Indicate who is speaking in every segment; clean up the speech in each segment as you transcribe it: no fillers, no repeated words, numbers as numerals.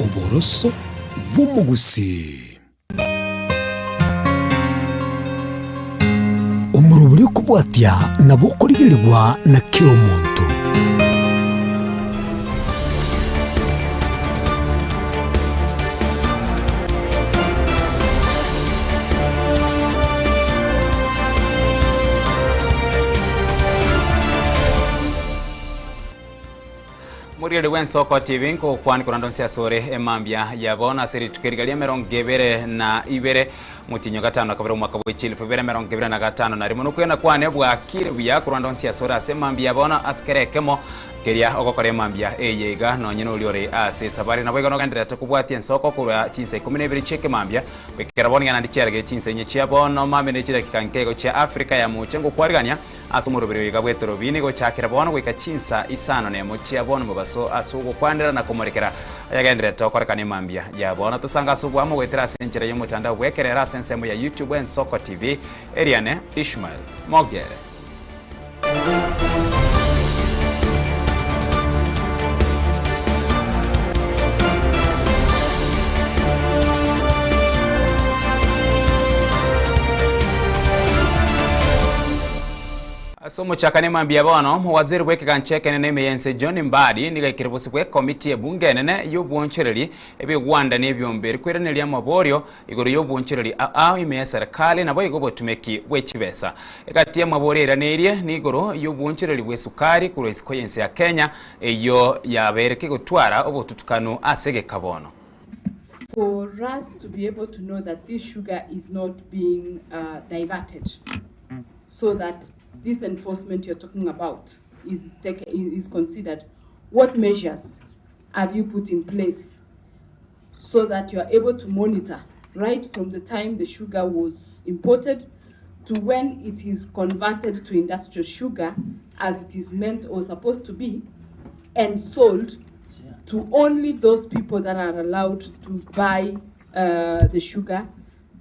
Speaker 1: Oboroso bw'omogusii. Omorobori okobwatia nabo okorigerigwa na kera omonto.
Speaker 2: Morigereria bw'ensoko TV nkogokwania korende onsi asore emambia ya bono ase rituko eriga ria emerongo ebere na ibere motienyi o gatano na kabere omwaka bwe chilifu ibere emerongo ebere na gatano na rimo. Nokwegena kwane bwakire buya korende onsi asore ase emambia ya bono ase kera ekemo keria ogokora emambia eye iga nonye noria ore ase esabari. Naboigo nogendererete kobwatia ensoko korwa chinsa ikomi na ibere chi'ekemambia goikera bono iga naende chiarege chinsa inye chia bono mambia ne chidakika nkeigo chia Africa ya mocha ngokwarigania Ase omoroberi oiga bw'etorobini gochakera bono goika chinsa isano nemo chia bono mobaso ase ogokwanera na komorekera ayagendererete okorekana emambia ya bono. Tosange ase oboamo goetera ase enchera y'omotandao bw'ekerero ase ensemo ya YouTube Ensoko TV. Eriane Ishmael Mogere. Ase omochakano emambia bono, omowaziri bw'ekegancha ekenene ime y'ense John Mbadi nigo aikire bosio bw'ekomiti y'ebunge enene y'obwonchoreri ebigwanda na ebiombe eri koiraneria amaborio igoro y'obwonchoreri ao ime y'eserekari naboigo obotumeki bwe chibesa. Egati y'amaborio airaneirie nigoro y'obwonchoreri bw'esukari korwa isiko y'ense ya Kenya eyio yabeire kegotwara obotutukanu ase egeka bono.
Speaker 3: For us to be able to know that this sugar is not being diverted so that this enforcement you're talking about is taken, is considered, what measures have you put in place so that you are able to monitor right from the time the sugar was imported to when it is converted to industrial sugar as it is meant or supposed to be and sold to only those people that are allowed to buy uh, the sugar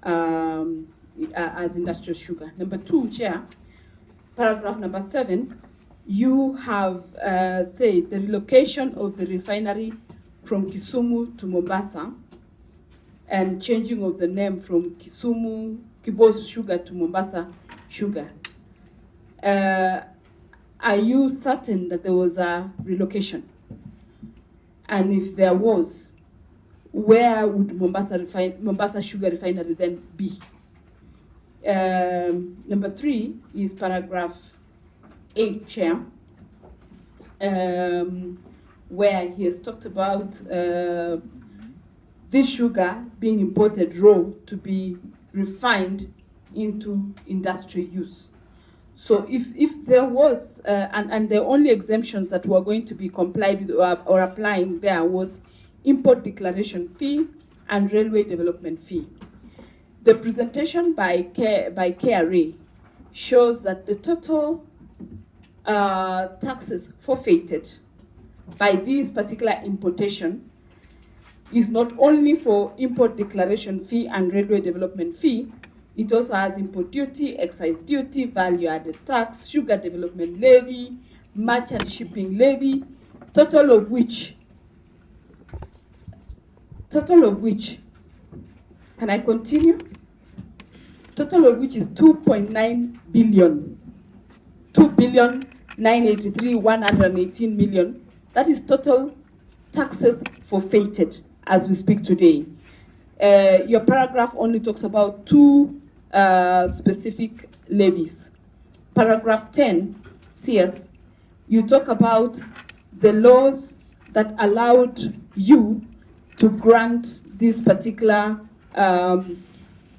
Speaker 3: um, as industrial sugar. Number two, Chair, paragraph number 7, you have uh, said the relocation of the refinery from Kisumu to Mombasa and changing of the name from Kisumu Kibos Sugar to Mombasa Sugar. Uh, are you certain that there was a relocation? And if there was, where would Mombasa, refine, Mombasa Sugar Refinery then be? Number 3 is paragraph 8, Chair, where he has talked about this sugar being imported raw to be refined into industrial use. So if there was, and the only exemptions that were going to be complied with or applying there was import declaration fee and railway development fee. The presentation by KRA shows that the total taxes forfeited by this particular importation is not only for import declaration fee and railway development fee, it also has import duty, excise duty, value added tax, sugar development levy, merchant shipping levy, total of which, can I continue? Total of which is 2.9 billion. 2 billion 983 118 million. That is total taxes forfeited as we speak today. Your paragraph only talks about two specific levies. Paragraph 10, CS, you talk about the laws that allowed you to grant this particular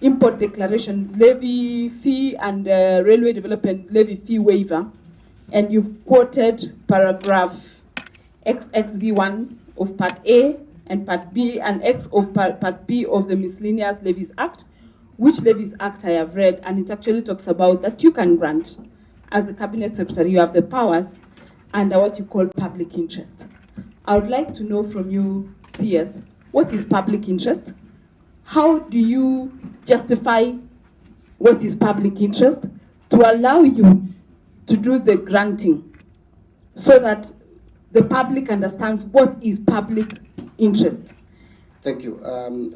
Speaker 3: import declaration levy fee and railway development levy fee waiver, and you've quoted paragraph XXV1 of Part A and Part B and X of Part B of the Miscellaneous Levies Act, which Levies Act I have read, and it actually talks about that you can grant as a cabinet secretary, you have the powers under what you call public interest. I would like to know from you, CS, what is public interest? How do you justify what is public interest to allow you to do the granting so that the public understands what is public interest?
Speaker 4: Thank you.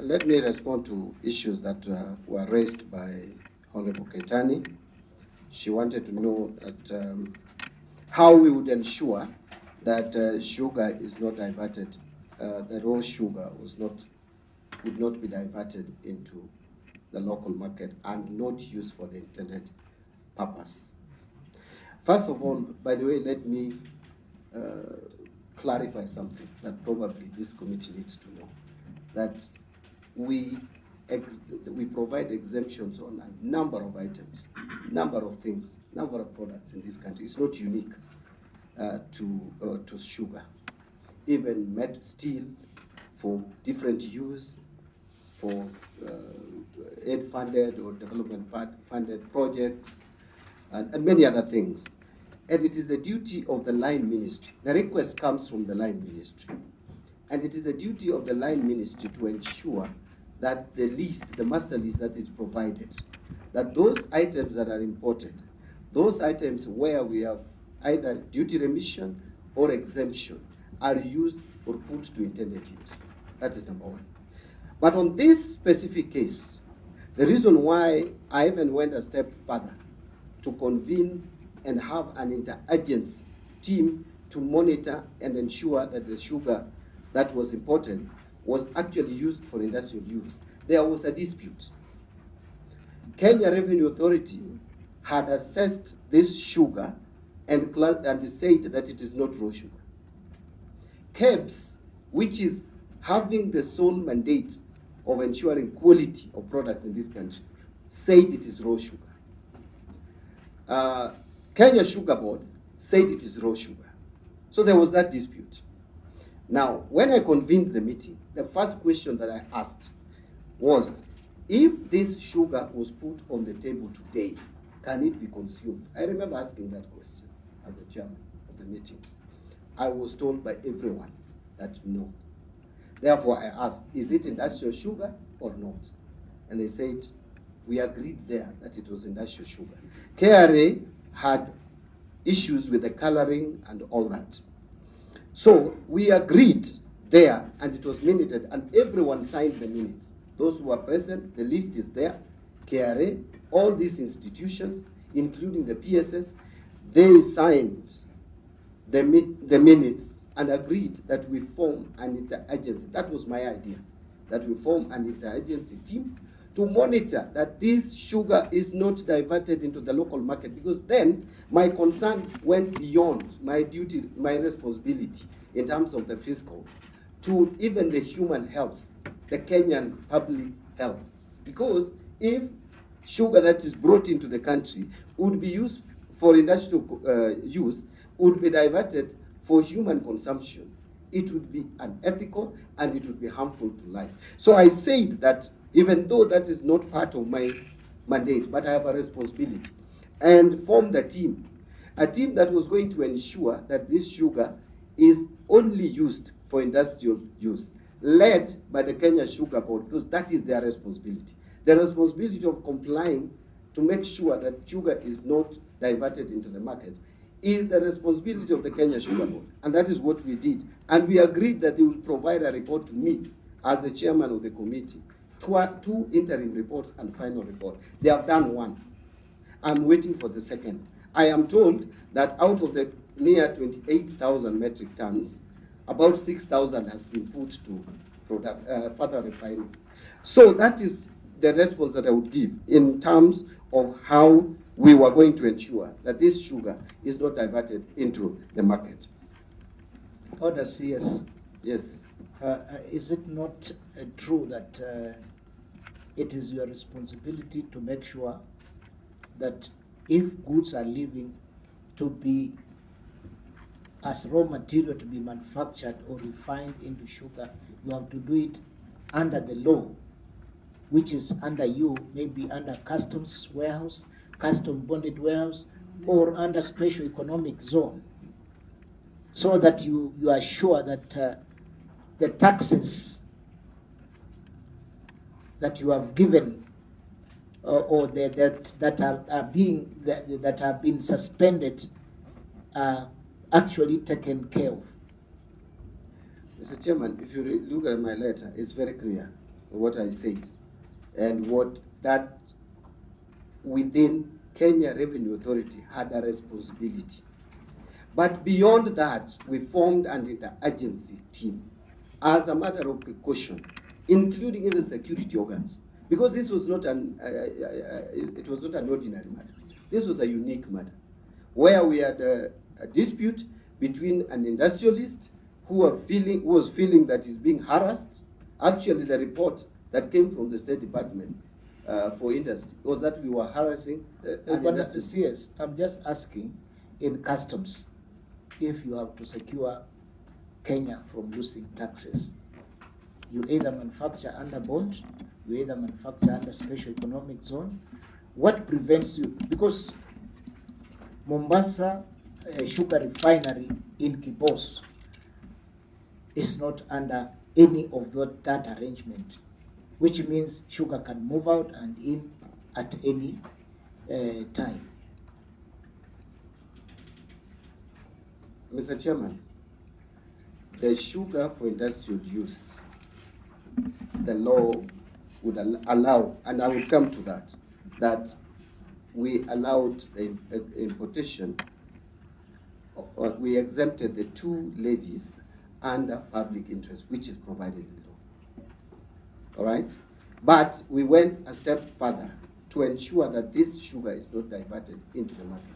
Speaker 4: Let me respond to issues that were raised by Honorable Keitany. She wanted to know that how we would ensure that sugar is not diverted, the raw sugar was not, would not be diverted into the local market and not used for the intended purpose. First of all, by the way, let me clarify something that probably this committee needs to know, that we provide exemptions on a number of items, number of things, number of products in this country. It's not unique to sugar. Even steel for different use, for aid-funded or development-funded projects, and many other things. And it is the duty of the line ministry. The request comes from the line ministry. And it is the duty of the line ministry to ensure that the list, the master list that is provided, that those items that are imported, those items where we have either duty remission or exemption, are used or put to intended use. That is number one. But on this specific case, the reason why I even went a step further to convene and have an interagency team to monitor and ensure that the sugar that was imported was actually used for industrial use, there was a dispute. Kenya Revenue Authority had assessed this sugar and said that it is not raw sugar. KEBS, which is having the sole mandate of ensuring quality of products in this country, said it is raw sugar. Kenya Sugar Board said it is raw sugar. So there was that dispute. Now, when I convened the meeting, the first question that I asked was, if this sugar was put on the table today, can it be consumed? I remember asking that question as the chairman of the meeting. I was told by everyone that no. Therefore, I asked, is it industrial sugar or not? And they said, we agreed there that it was industrial sugar. KRA had issues with the coloring and all that. So we agreed there, and it was minuted, and everyone signed the minutes. Those who were present, the list is there, KRA, all these institutions, including the PSS, they signed the minutes and agreed that we form an interagency. That was my idea, that we form an interagency team to monitor that this sugar is not diverted into the local market, because then my concern went beyond my duty, my responsibility in terms of the fiscal, to even the human health, the Kenyan public health. Because if sugar that is brought into the country would be used for industrial use, would be diverted for human consumption, it would be unethical and it would be harmful to life. So I said that even though that is not part of my mandate, but I have a responsibility, and formed a team that was going to ensure that this sugar is only used for industrial use, led by the Kenya Sugar Board, because that is their responsibility. The responsibility of complying to make sure that sugar is not diverted into the market is the responsibility of the Kenya Sugar Board. And that is what we did. And we agreed that they will provide a report to me as the chairman of the committee, two interim reports and final report. They have done one. I'm waiting for the second. I am told that out of the near 28,000 metric tons, about 6,000 has been put to further refining. So that is the response that I would give in terms of how we were going to ensure that this sugar is not diverted into the market.
Speaker 5: Order, CS.
Speaker 4: Yes.
Speaker 5: Is it not true that it is your responsibility to make sure that if goods are leaving to be as raw material to be manufactured or refined into sugar, you have to do it under the law, which is under you, maybe under customs warehouse, custom bonded warehouse, or under special economic zone, so that you are sure that the taxes that you have given or the, that, that are being, that, that have been suspended are actually taken care of?
Speaker 4: Mr. Chairman, if you look at my letter, it's very clear what I said and what that within Kenya Revenue Authority had a responsibility. But beyond that, we formed an interagency team as a matter of precaution, including even security organs, because this was not an it was not an ordinary matter. This was a unique matter, where we had a dispute between an industrialist who was feeling that he's being harassed. Actually, the report that came from the State Department for Industry was that we were harassing an
Speaker 5: Bwana
Speaker 4: industrialist.
Speaker 5: CS, I'm just asking in customs if you have to secure Kenya from losing taxes. You either manufacture under bond, you either manufacture under special economic zone. What prevents you? Because Mombasa sugar refinery in Kibos is not under any of that arrangement, which means sugar can move out and in at any time.
Speaker 4: Mr. Chairman, the sugar for industrial use, the law would allow, and I will come to that, that we allowed the importation, or we exempted the two levies under public interest, which is provided in law. All right? But we went a step further to ensure that this sugar is not diverted into the market.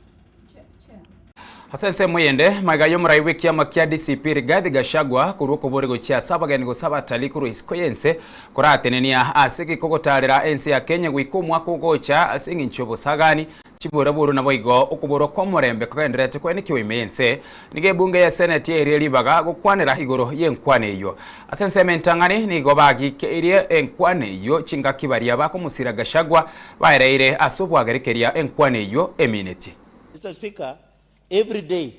Speaker 2: Ase ensemo eyende, magega y'omorai bw'ekiama kia DCP Rigathi Gachagua korwa okobori gochia ase abageni gose abatalii korwa isiko y'ense koratenenia ase gikogotarera ense ya Kenya goika omwaka ogocha ase eng'encho y'obosagani chiburaburu naboigo okoborwa kwa omorembe kogendererete kwenekiwa ime y'ense nigo ebunge ya Senate yaeire ribaga gokwanera igoro y'enkwana eywo. Ase ensemo entang'ani nigo bagikeirie enkwana eywo chingaki baria bakomosira Gachagua baereire ase obwagerekeria enkwana eywo emineti.
Speaker 6: Mr. Speaker, every day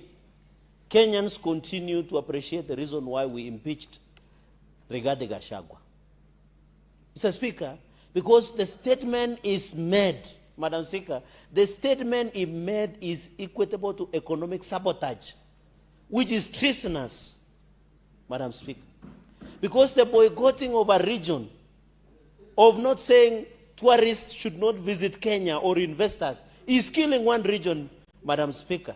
Speaker 6: Kenyans continue to appreciate the reason why we impeached Rigathi Gachagua. Mr. Speaker, because the statement is made, Madam Speaker, the statement he made is equitable to economic sabotage, which is treasonous, Madam Speaker. Because the boycotting of a region, of not saying tourists should not visit Kenya or investors, is killing one region, Madam Speaker.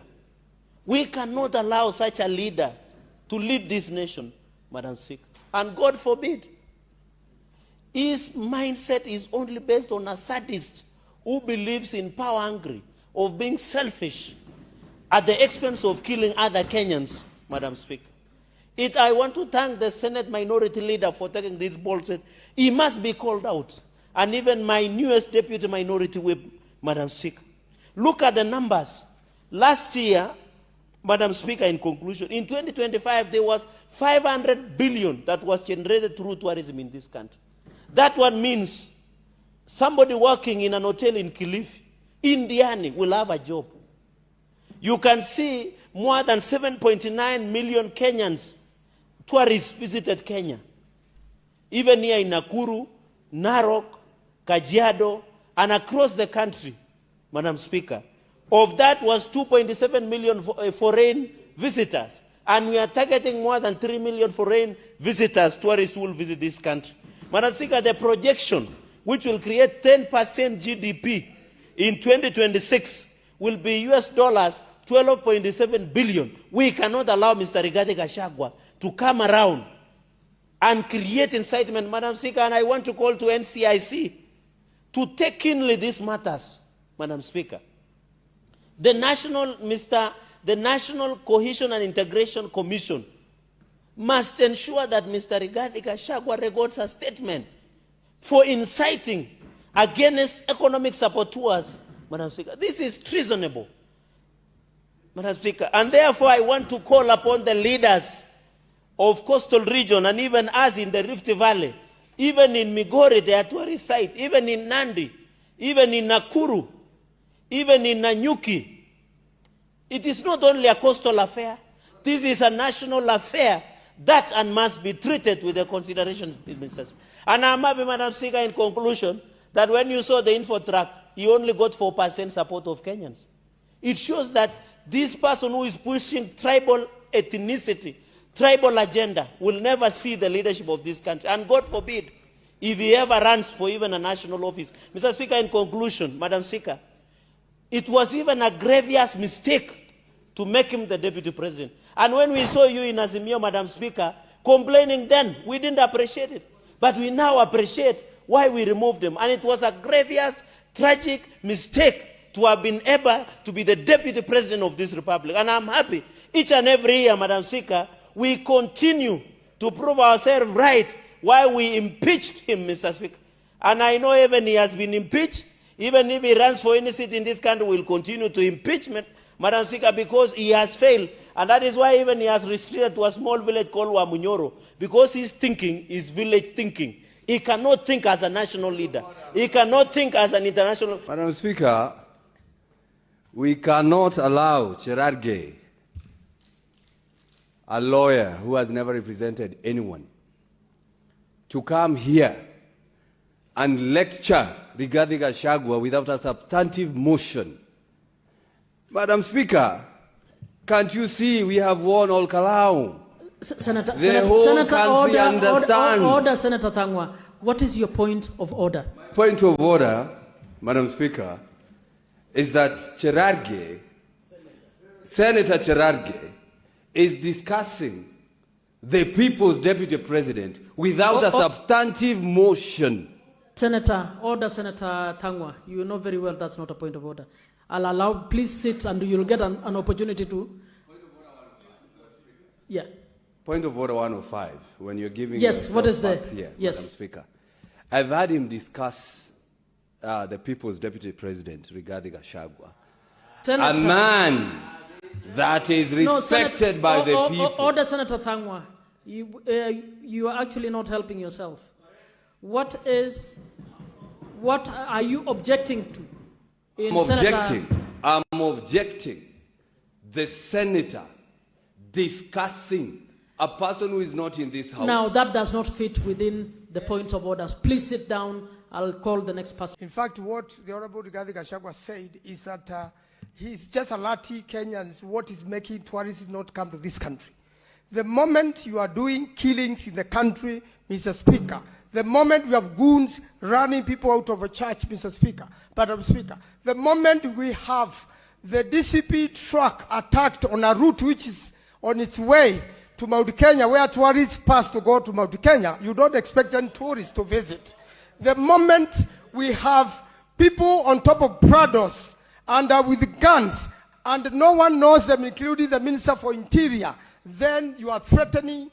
Speaker 6: We cannot allow such a leader to lead this nation, Madam Speaker. And God forbid, his mindset is only based on a sadist who believes in power hungry, of being selfish at the expense of killing other Kenyans, Madam Speaker. I want to thank the Senate Minority Leader for taking this bold step. He must be called out. And even my newest Deputy Minority Whip, Madam Speaker. Look at the numbers. Last year, Madam Speaker, in conclusion, in 2025, there was 500 billion that was generated through tourism in this country. That one means somebody working in an hotel in Kilifi, in Diani, will have a job. You can see more than 7.9 million Kenyans, tourists visited Kenya. Even here in Nakuru, Narok, Kajiado, and across the country, Madam Speaker. Of that was 2.7 million foreign visitors. And we are targeting more than 3 million foreign visitors, tourists who will visit this country. Madam Speaker, the projection, which will create 10% GDP in 2026, will be US dollars 12.7 billion. We cannot allow Mr. Rigathi Gachagua to come around and create incitement, Madam Speaker, and I want to call to NCIC to take keenly these matters, Madam Speaker. The National Cohesion and Integration Commission must ensure that Mr. Rigathi Gachagua records a statement for inciting against economic saboteurs, Madam Speaker. This is treasonable, Madam Speaker. And therefore, I want to call upon the leaders of coastal region and even us in the Rift Valley, even in Migori, their tourist site, even in Nandi, even in Nakuru, even in Nanyuki. It is not only a coastal affair. This is a national affair that and must be treated with the consideration. And I'm happy, Madam Speaker, in conclusion, that when you saw the Infotrak, he only got 4% support of Kenyans. It shows that this person who is pushing tribal ethnicity, tribal agenda will never see the leadership of this country. And God forbid if he ever runs for even a national office. Mr. Speaker, in conclusion, Madam Speaker, it was even a grievous mistake to make him the deputy president. And when we saw you in Azimio, Madam Speaker, complaining then, we didn't appreciate it. But we now appreciate why we removed him. And it was a grievous, tragic mistake to have been able to be the deputy president of this republic. And I'm happy. Each and every year, Madam Speaker, we continue to prove ourselves right why we impeached him, Mr. Speaker. And I know even he has been impeached. Even if he runs for any seat in this country, we'll continue to impeachment, Madam Speaker, because he has failed. And that is why even he has restricted to a small village called Wamunyoro, because his thinking is village thinking. He cannot think as a national leader. He cannot think as an international.
Speaker 7: Madam Speaker, we cannot allow Cherargei, a lawyer who has never represented anyone, to come here and lecture Rigathi Gachagua without a substantive motion. Madam Speaker, can't you see we have won Ol Kalou?
Speaker 8: Senator,
Speaker 7: The
Speaker 8: Senator,
Speaker 7: whole
Speaker 8: Senator,
Speaker 7: country
Speaker 8: order, order,
Speaker 7: understands.
Speaker 8: order, Senator Thangwa. What is your point of order?
Speaker 7: Point of order, Madam Speaker, is that Cherargei, Senator Cherargei, is discussing the people's deputy president without a substantive motion.
Speaker 8: Senator, order, Senator Thangwa. You know very well that's not a point of order. I'll allow, please sit and you'll get an opportunity to. Yeah.
Speaker 7: Point of order 105, when you're giving
Speaker 8: Yes, what
Speaker 7: yourself
Speaker 8: is the-
Speaker 7: facts here,
Speaker 8: yes.
Speaker 7: Madam Speaker. I've had him discuss the people's deputy president, Rigathi Gachagua.
Speaker 8: Senator,
Speaker 7: A man that is
Speaker 8: No, Senator-
Speaker 7: respected by the people.
Speaker 8: Order, Senator Thangwa. You are actually not helping yourself. What are you objecting to? In Senator
Speaker 7: I'm objecting. The senator discussing a person who is not in this house.
Speaker 8: Now, that does not fit within the points of orders. Please sit down. I'll call the next person.
Speaker 9: In fact, what the Honorable Rigathi Gachagua said is that he's just alerting Kenyans what is making tourists not come to this country. The moment you are doing killings in the country, Mr. Speaker, the moment we have goons running people out of a church, Mr. Speaker, Madam Speaker, the moment we have the DCP truck attacked on a route which is on its way to Mount Kenya, where tourists pass to go to Mount Kenya, you don't expect any tourists to visit. The moment we have people on top of Prados and with guns, and no one knows them, including the Minister for Interior, then you are threatening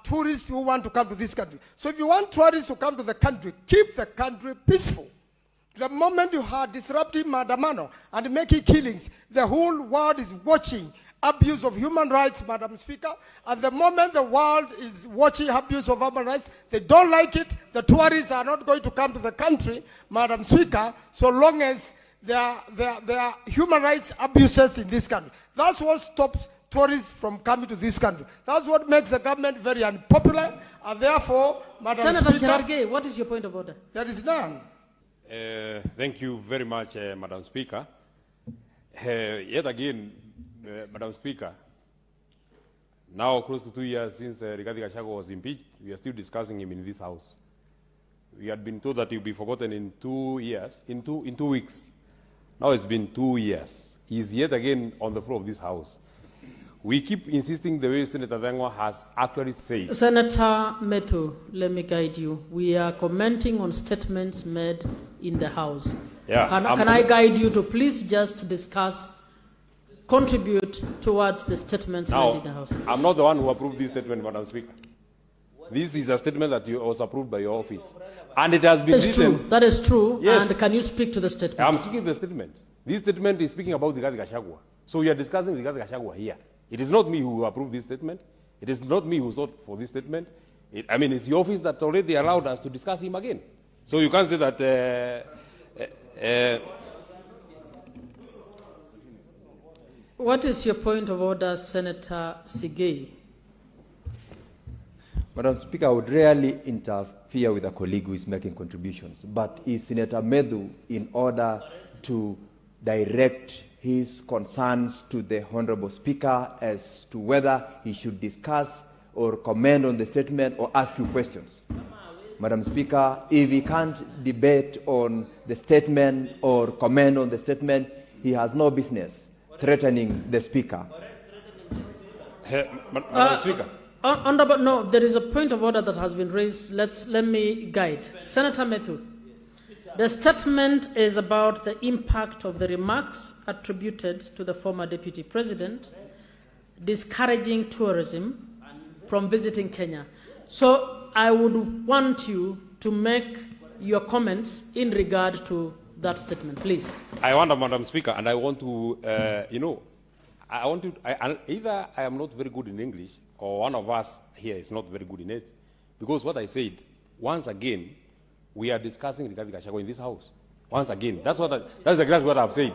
Speaker 9: tourists who want to come to this country. So if you want tourists to come to the country, keep the country peaceful. The moment you are disrupting Maandamano and making killings, the whole world is watching abuse of human rights, Madam Speaker. And the moment the world is watching abuse of human rights, they don't like it. The tourists are not going to come to the country, Madam Speaker, so long as there are human rights abuses in this country. That's what stops tourists from coming to this country. That's what makes the government very unpopular, and therefore, Madam
Speaker 8: Senator
Speaker 9: Speaker,
Speaker 8: Cherargei, what is your point of order?
Speaker 9: There is none.
Speaker 10: Thank you very much, Madam Speaker. Yet again, Madam Speaker, now close to 2 years since Rigathi Gachagua was impeached, we are still discussing him in this house. We had been told that he will be forgotten in 2 years, in two, in 2 weeks. Now it's been 2 years. He is yet again on the floor of this house. We keep insisting the way Senator Thangwa has actually said.
Speaker 8: Senator Methu, let me guide you. We are commenting on statements made in the House. Can I guide you to please just discuss, contribute towards the statements made in the House?
Speaker 10: I'm not the one who approved this statement, Madam Speaker. This is a statement that was approved by your office. And it has been
Speaker 8: That is
Speaker 10: written.
Speaker 8: true. That is true.
Speaker 10: Yes.
Speaker 8: And can you speak to the statement?
Speaker 10: I'm speaking to the statement. This statement is speaking about Rigathi Gachagua. So we are discussing Rigathi Gachagua here. It is not me who approved this statement. It is not me who sought for this statement. It's the office that already allowed us to discuss him again. So you can't say that...
Speaker 8: What is your point of order, Senator Sigei?
Speaker 11: Madam Speaker, I would rarely interfere with a colleague who is making contributions, but is Senator Methu in order to direct his concerns to the Honorable Speaker as to whether he should discuss or comment on the statement or ask you questions. Madam Speaker, if he can't debate on the statement or comment on the statement, he has no business threatening the Speaker.
Speaker 10: Madam Speaker.
Speaker 8: Honorable, no, there is a point of order that has been raised. Let me guide. Senator Methu, the statement is about the impact of the remarks attributed to the former deputy president discouraging tourism from visiting Kenya. So I would want you to make your comments in regard to that statement, please.
Speaker 10: I wonder, Madam Speaker, and I want to, I want to, I, either I am not very good in English or one of us here is not very good in it, because what I said, once again, we are discussing Rigathi Gachagua in this house. Once again, that's exactly what I've said.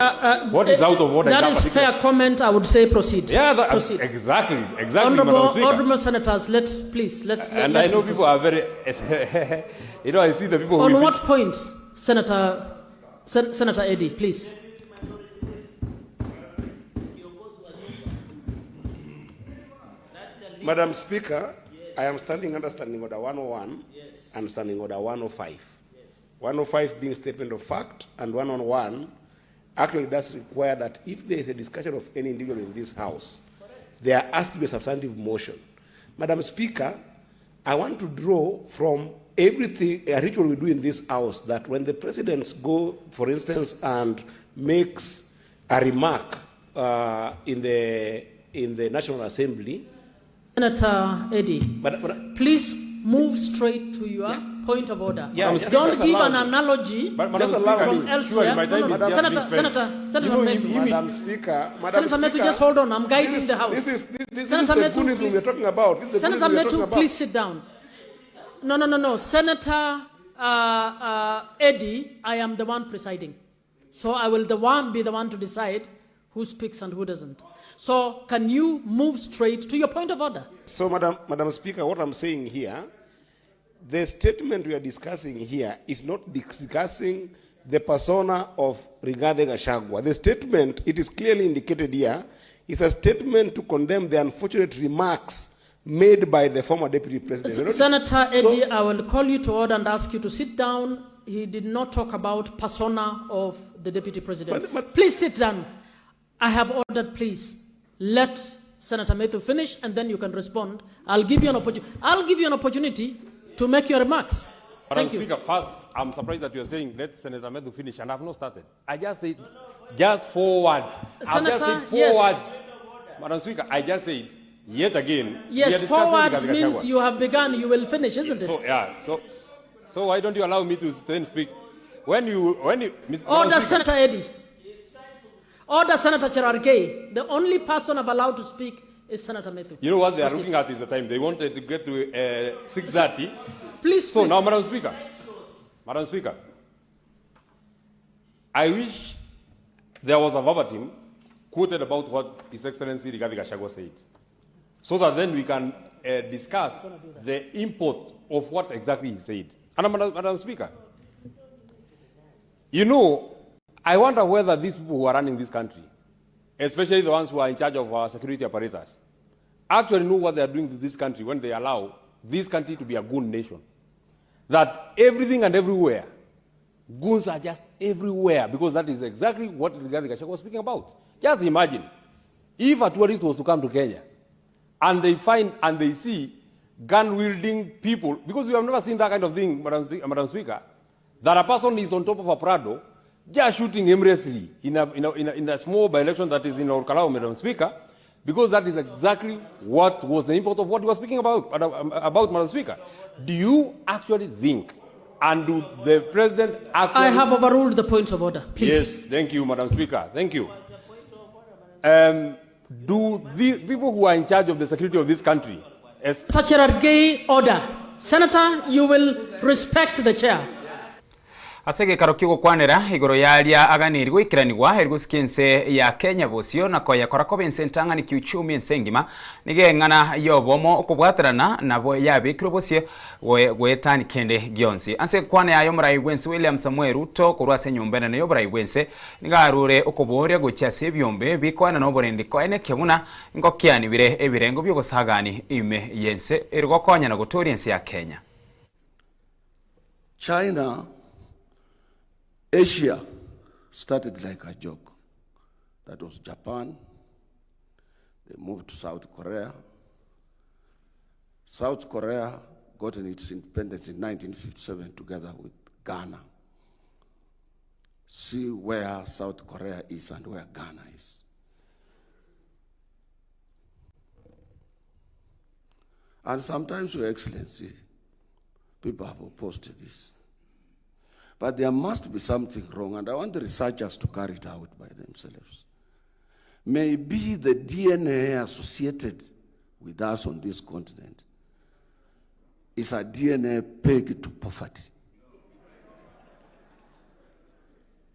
Speaker 10: What is out of order?
Speaker 8: That
Speaker 10: in that
Speaker 8: is
Speaker 10: particular
Speaker 8: fair comment. I would say proceed.
Speaker 10: Yeah, that,
Speaker 8: Proceed.
Speaker 10: Exactly, exactly, Madam Speaker.
Speaker 8: Honorable senators, let's please, let's.
Speaker 10: And
Speaker 8: let
Speaker 10: I know
Speaker 8: him
Speaker 10: people
Speaker 8: proceed.
Speaker 10: are very, I see the people who
Speaker 8: On
Speaker 10: will be
Speaker 8: what point, Senator Eddie, please?
Speaker 12: Madam Speaker, I am standing under Standing Order 101 and Standing Order 105. 105 being statement of fact, and 101 actually does require that if there is a discussion of any individual in this House, there has to be a substantive motion. Madam Speaker, I want to draw from everything, a ritual we do in this House, that when the presidents go, for instance, and makes a remark in the National Assembly.
Speaker 8: Senator Eddie, please move straight to your point of order.
Speaker 12: Yeah, just,
Speaker 8: Don't
Speaker 12: just
Speaker 8: give
Speaker 12: allow
Speaker 8: an
Speaker 12: me.
Speaker 8: analogy
Speaker 10: But,
Speaker 12: Just
Speaker 10: Madam
Speaker 12: allow
Speaker 10: Speaker,
Speaker 8: from
Speaker 12: me.
Speaker 8: elsewhere.
Speaker 10: Surely my
Speaker 8: No,
Speaker 10: time
Speaker 8: no,
Speaker 10: is just
Speaker 8: Senator,
Speaker 10: being spent.
Speaker 8: Senator, Senator
Speaker 10: You know,
Speaker 8: Methu.
Speaker 12: Madam Speaker, Madam
Speaker 8: Senator Methu,
Speaker 12: Speaker,
Speaker 8: just hold on. I'm guiding the House.
Speaker 12: This
Speaker 8: Senator
Speaker 12: is the
Speaker 8: Methu,
Speaker 12: Goonism
Speaker 8: please.
Speaker 12: we are talking about. This is the
Speaker 8: Senator
Speaker 12: Goonism we are
Speaker 8: Methu,
Speaker 12: talking about.
Speaker 8: please sit down. No, no, no, no. Senator Eddie, I am the one presiding. So I will be the one to decide who speaks and who doesn't. So can you move straight to your point of order?
Speaker 12: So, Madam Speaker, what I'm saying here, the statement we are discussing here is not discussing the persona of Rigathi Gachagua. The statement, it is clearly indicated here, is a statement to condemn the unfortunate remarks made by the former deputy president. We're not
Speaker 8: Senator Eddie,
Speaker 12: So
Speaker 8: I will call you to order and ask you to sit down. He did not talk about persona of the deputy president. Please sit down. I have ordered, please, let Senator Methu finish and then you can respond. I'll give you an I'll give you an opportunity to make your remarks.
Speaker 10: Madam
Speaker 8: Thank you.
Speaker 10: Speaker, first, I'm surprised that you are saying let Senator Methu finish, and I've not started. I just said just 4 words. I've just
Speaker 8: Senator,
Speaker 10: said 4
Speaker 8: yes.
Speaker 10: words. Madam Speaker, I just said, yet again, we
Speaker 8: Yes,
Speaker 10: are
Speaker 8: 4
Speaker 10: discussing
Speaker 8: words
Speaker 10: Rigathi
Speaker 8: means
Speaker 10: Gachagua.
Speaker 8: you have begun, you will finish, isn't it?
Speaker 10: So why don't you allow me to then speak? When you, when you, Miz
Speaker 8: Order,
Speaker 10: Madam Speaker.
Speaker 8: Senator Eddie. Order, Senator Cherargei. The only person I've allowed to speak is Senator Methu.
Speaker 10: You know what they are
Speaker 8: Proceed.
Speaker 10: looking at is the time. They wanted to get to 6:30.
Speaker 8: Please
Speaker 10: So
Speaker 8: speak.
Speaker 10: now, Madam Speaker, Madam Speaker, I wish there was a verbatim quoted about what His Excellency Rigathi Gachagua said, so that then we can discuss the import of what exactly he said. And Madam Speaker, I wonder whether these people who are running this country, especially the ones who are in charge of our security apparatus, actually know what they are doing to this country when they allow this country to be a goon nation. That everything and everywhere, goons are just everywhere, because that is exactly what Rigathi Gachagua was speaking about. Just imagine, if a tourist was to come to Kenya, and they find and they see gun-wielding people, because we have never seen that kind of thing, Madam Speaker, that a person is on top of a Prado, just shooting aimlessly in a small by-election that is in Olkalou, Madam Speaker, because that is exactly what was the import of what you were speaking about, Madam Speaker. Do you actually think, and do the president actually...
Speaker 8: I have overruled the point of order, please.
Speaker 10: Yes, thank you, Madam Speaker. Thank you. Do the people who are in charge of the security of this country... As
Speaker 8: Senator Cherargei, order. Senator, you will respect the chair.
Speaker 2: Ase egekaro ki'ogokwanera igoro y'aria aganeirie goikeranigwa, eri gosika ense ya Kenya bosio na koyekora koba ense entang'ani kiuchumi ense engima, nigo eng'ana y'obomo okobwaterana nabo yabekirwe bosio goetani kende gionsi. Ase enkwana yaye omorai bw'ense William Samoei Ruto korwa ase enyomba enene y'oborai bw'ense nigo arure okoboria gochia ase ebiombe bikoenana oborendi koenekia buna ngokiani bire ebirengo bi'obosagani ime y'ense eri gokonya na gotoria ense ya Kenya.
Speaker 13: China, Asia started like a joke. That was Japan. They moved to South Korea. South Korea got its independence in 1957 together with Ghana. See where South Korea is and where Ghana is. And sometimes, Your Excellency, people have opposed to this. But there must be something wrong, and I want the researchers to carry it out by themselves. Maybe the DNA associated with us on this continent is a DNA pegged to poverty.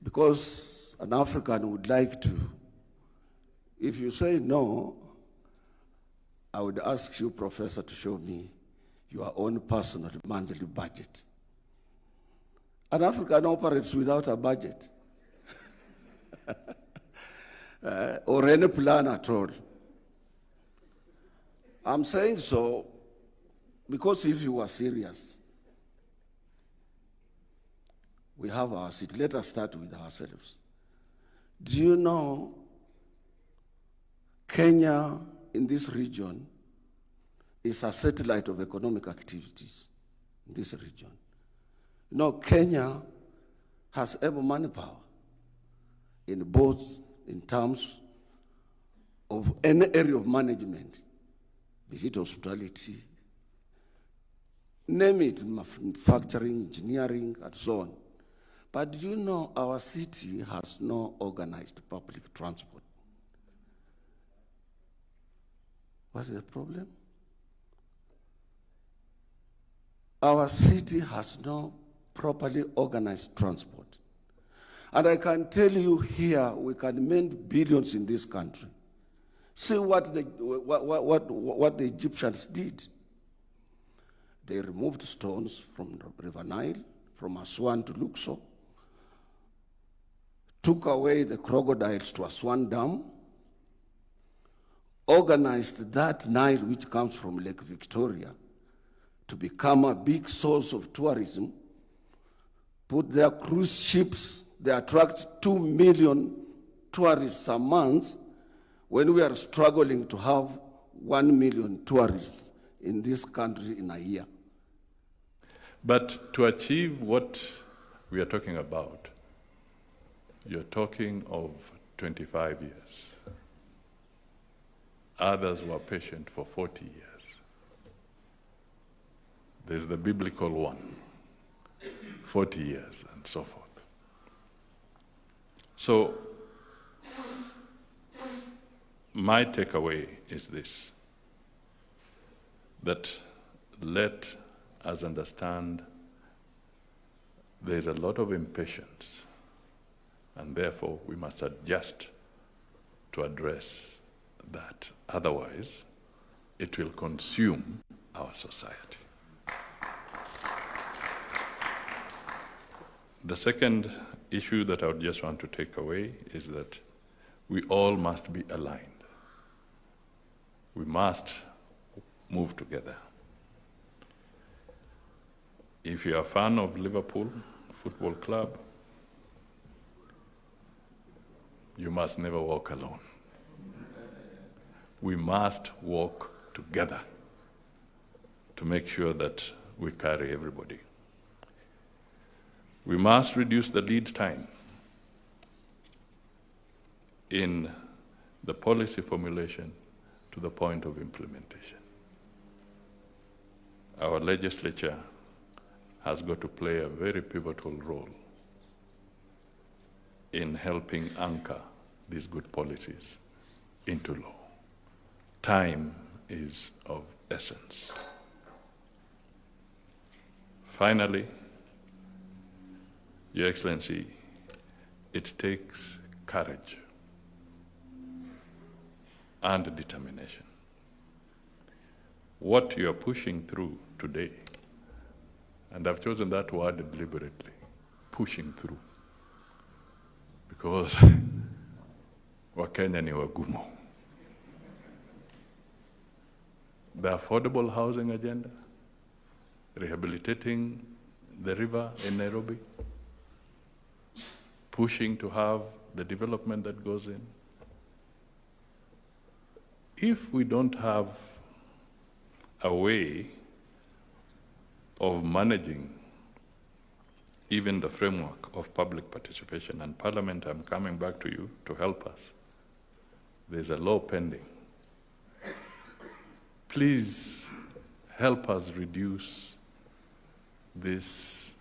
Speaker 13: Because an African would like to, if you say no, I would ask you, Professor, to show me your own personal monthly budget. An African operates without a budget or any plan at all. I'm saying so because if you were serious, we have our seat. Let us start with ourselves. Do you know Kenya in this region is a satellite of economic activities in this region? You know, Kenya has able manpower in both in terms of any area of management, be it hospitality, name it, manufacturing, engineering, and so on. But do you know our city has no organized public transport? What's the problem? Our city has no properly organized transport. And I can tell you here, we can mend billions in this country. See what the Egyptians did. They removed stones from the River Nile, from Aswan to Luxor, took away the crocodiles to Aswan Dam, organized that Nile, which comes from Lake Victoria, to become a big source of tourism, put their cruise ships, they attract 2 million tourists a month, when we are struggling to have 1 million tourists in this country in a year.
Speaker 14: But to achieve what we are talking about, you're talking of 25 years. Others were patient for 40 years. There's the biblical one, 40 years and so forth. So my takeaway is this, that let us understand there's a lot of impatience, and therefore we must adjust to address that. Otherwise, it will consume our society. The second issue that I would just want to take away is that we all must be aligned. We must move together. If you are a fan of Liverpool Football Club, you must never walk alone. We must walk together to make sure that we carry everybody. We must reduce the lead time in the policy formulation to the point of implementation. Our legislature has got to play a very pivotal role in helping anchor these good policies into law. Time is of essence. Finally, Your Excellency, it takes courage and determination. What you are pushing through today, and I've chosen that word deliberately, pushing through, because Wakenya ni wagumu. The affordable housing agenda, rehabilitating the river in Nairobi, pushing to have the development that goes in. If we don't have a way of managing even the framework of public participation, and Parliament, I'm coming back to you to help us. There's a law pending. Please help us reduce this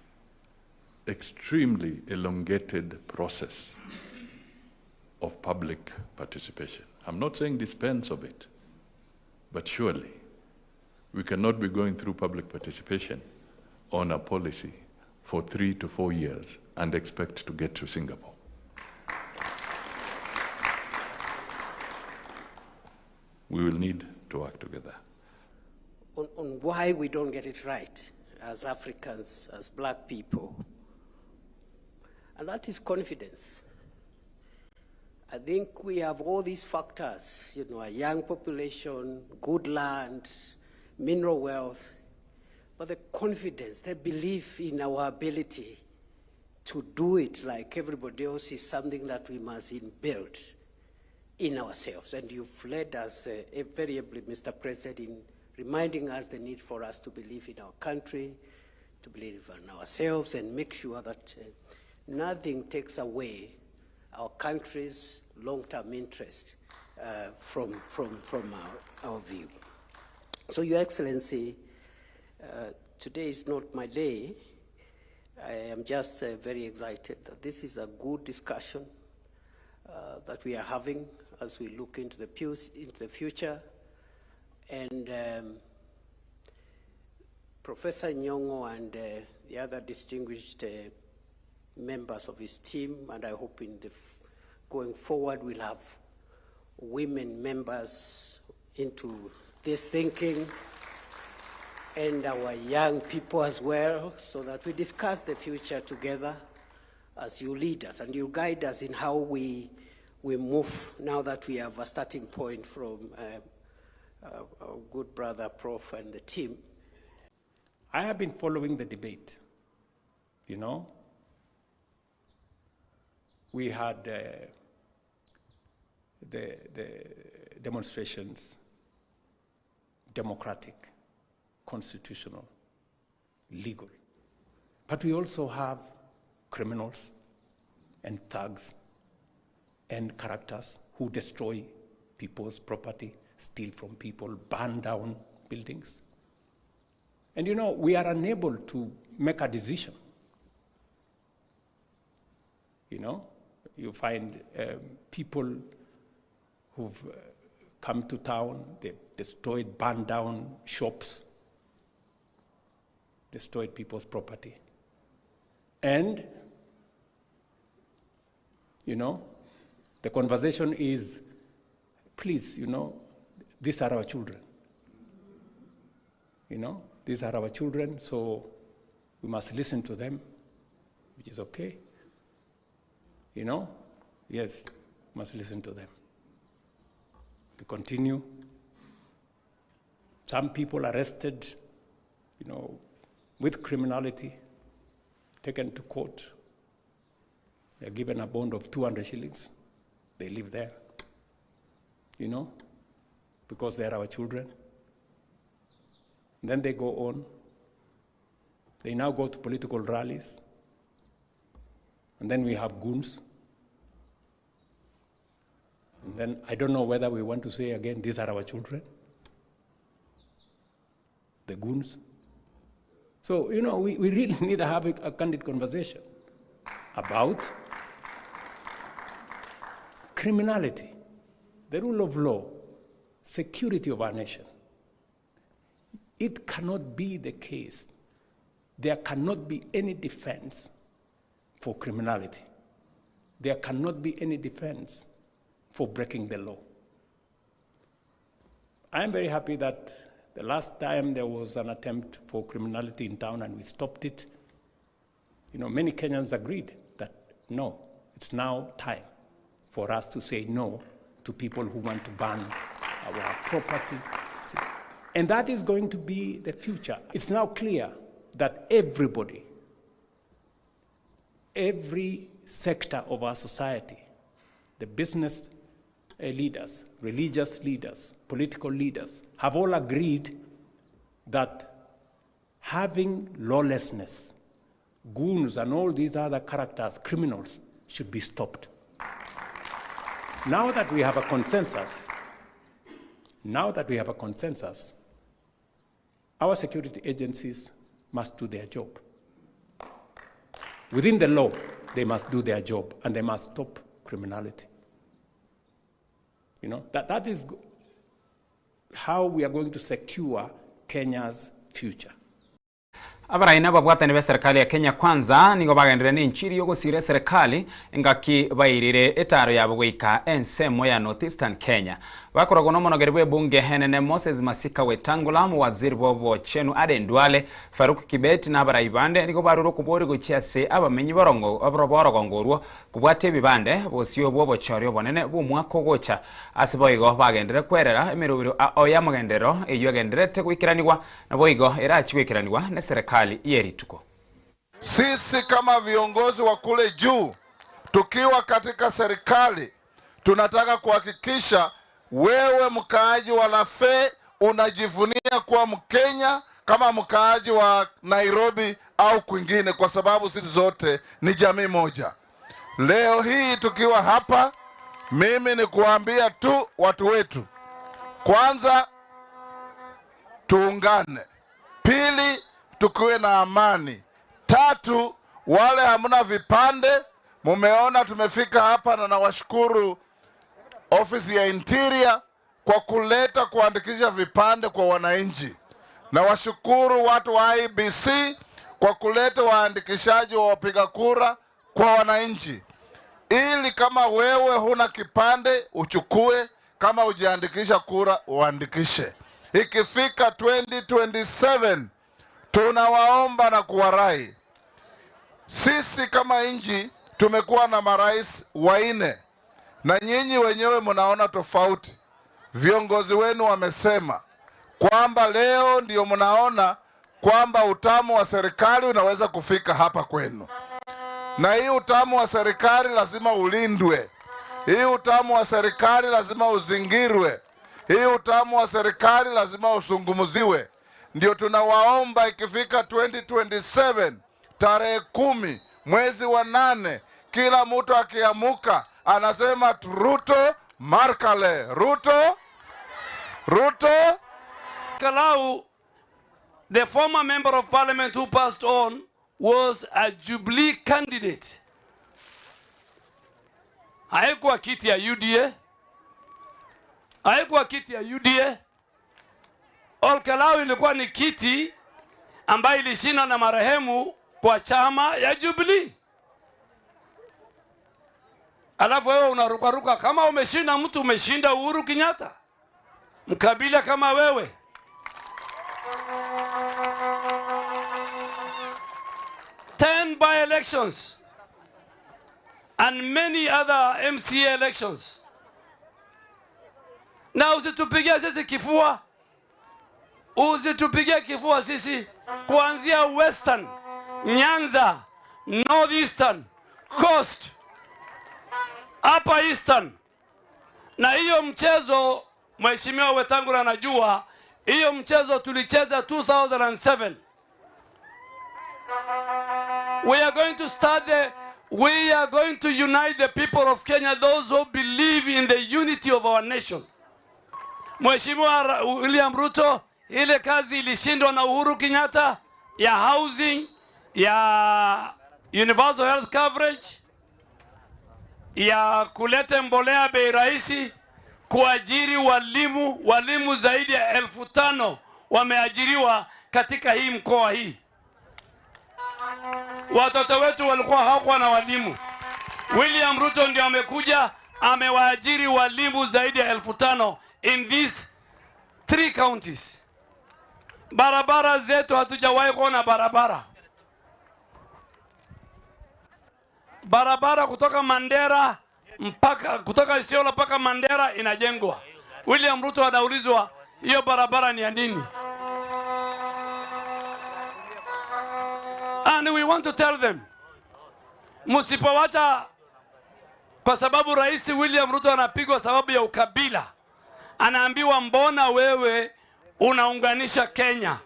Speaker 14: extremely elongated process of public participation. I'm not saying dispense of it, but surely we cannot be going through public participation on a policy for 3 to 4 years and expect to get to Singapore. We will need to work together.
Speaker 15: On why we don't get it right as Africans, as black people. And that is confidence. I think we have all these factors, a young population, good land, mineral wealth, but the confidence, the belief in our ability to do it like everybody else is something that we must inbuild in ourselves. And you've led us very ably, Mr. President, in reminding us the need for us to believe in our country, to believe in ourselves, and make sure that nothing takes away our country's long-term interest from our view. So, Your Excellency, today is not my day. I am just very excited that this is a good discussion that we are having as we look into the future. And Professor Nyong'o and the other distinguished members of his team, and I hope in the going forward we'll have women members into this thinking, and our young people as well, so that we discuss the future together as you lead us and you guide us in how we move now that we have a starting point from our good brother Prof and the team.
Speaker 16: I have been following the debate. We had the demonstrations, democratic, constitutional, legal. But we also have criminals and thugs and characters who destroy people's property, steal from people, burn down buildings. And we are unable to make a decision. You find people who've come to town, they've destroyed, burned down shops, destroyed people's property. And the conversation is, please, these are our children. These are our children, so we must listen to them, which is okay. Yes, we must listen to them. We continue. Some people arrested with criminality, taken to court. They're given a bond of 200 shillings. They live there, because they are our children. And then they go on. They now go to political rallies. And then we have goons. And then I don't know whether we want to say again, these are our children, the goons. So we really need to have a candid conversation about criminality, the rule of law, security of our nation. It cannot be the case. There cannot be any defense for criminality. There cannot be any defense for breaking the law. I am very happy that the last time there was an attempt for criminality in town and we stopped it, you know, many Kenyans agreed that no, it's now time for us to say no to people who want to ban our property. And that is going to be the future. It's now clear that everybody, every sector of our society, the business leaders, religious leaders, political leaders, have all agreed that having lawlessness, goons, and all these other characters, criminals, should be stopped. Now that we have a consensus, now that we have a consensus, our security agencies must do their job. Within the law, they must do their job and they must stop criminality. You know, that, that is how we are going to secure Kenya's future.
Speaker 2: Abarai nababwatani b'eserikali ya Kenya Kwanza nigo bagenderere n'enchiri y'ogosira eserikali engaki bairire etaro yabo goika ensemo ya North Eastern Kenya. Bakoragwo na omonogeri bwa ebunge enene Moses Masika Wetangula, omowaziri bwa obochenu Aden Duale, Farouk Kibet na abarai bande nigo barure okobori gochia ase abamenyi borongo borogongo orwo kobwata ebibande bosio bwa obochori obonene bwa omwaka ogocha. Ase boigo bagenderere kwerera emerobero ao y'amagenderero eyio egendererete goikeranigwa naboigo erachi goikeranigwa n'eserekali y'erituko.
Speaker 17: Sisi kama viongozi wa kule juu tukiwa katika serikali tunataka kuhakikisha wewe mkaaji wa Lafey unajivunia kuwa Mkenya kama mkaaji wa Nairobi au kwingine, kwa sababu sisi zote ni jamii moja. Leo hii tukiwa hapa, mimi ni kuambia tu watu wetu, kwanza tuungane, pili tukiwe na amani, tatu wale hamna vipande, mumeona tumefika hapa, na nawashukuru ofisi ya Interior kwa kuleta kuandikisha vipande kwa wananchi. Nawashukuru watu wa IEBC kwa kuleta waandikishaji wa wapiga kura kwa wananchi, ili kama wewe huna kipande uchukue, kama hujaandikisha kura uandikishe. Ikifika 2027 tunawaomba na kuwarai, sisi kama nchi tumekuwa na marais wanne na nyinyi wenyewe mnaona tofauti. Viongozi wenu wamesema kwamba leo ndio mnaona kwamba utamu wa serikali unaweza kufika hapa kwenu, na hii utamu wa serikali lazima ulindwe, hii utamu wa serikali lazima uzingirwe, hii utamu wa serikali lazima usungumuziwe. Ndio tunawaomba ikifika 2027 tarehe 10 mwezi wa 8, kila mtu akiamuka anasema Ruto Markale, Ruto, Ruto.
Speaker 18: Kalau, the former member of parliament who passed on was a Jubilee candidate. Haikuwa kiti ya UDA, haikuwa kiti ya UDA. Olkalau ilikuwa ni kiti ambayo ilishindwa na marehemu kwa chama ya Jubilee. Alafu wewe unarukaruka kama umeshinda mtu, umeshinda Uhuru Kenyatta, mkabila kama wewe. 10 by-elections and many other MCA elections. Na usitupigie sisi kifua, usitupigie kifua sisi, kuanzia Western, Nyanza, Northeastern, Coast, Upper Eastern. Na hiyo mchezo Mheshimiwa Wetangula anajua, hiyo mchezo tulicheza 2007. We are going to start the, we are going to unite the people of Kenya, those who believe in the unity of our nation. Mheshimiwa William Ruto, ile kazi ilishindwa na Uhuru Kenyatta ya housing, ya universal health coverage, ya kuleta mbolea bei rahisi, kuajiri walimu, walimu zaidi ya 5,000 wameajiriwa katika hii mkoa hii. Watoto wetu walikuwa hawakuwa na walimu. William Ruto ndio amekuja amewaajiri walimu zaidi ya 5,000 in these 3 counties. Barabara zetu hatujawahi kuona barabara. Barabara kutoka Mandera mpaka kutoka Isiolo mpaka Mandera inajengwa. William Ruto anaulizwa hiyo barabara ni ya nini? And we want to tell them, msipowacha, kwa sababu Rais William Ruto anapigwa sababu ya ukabila, anaambiwa mbona wewe unaunganisha Kenya,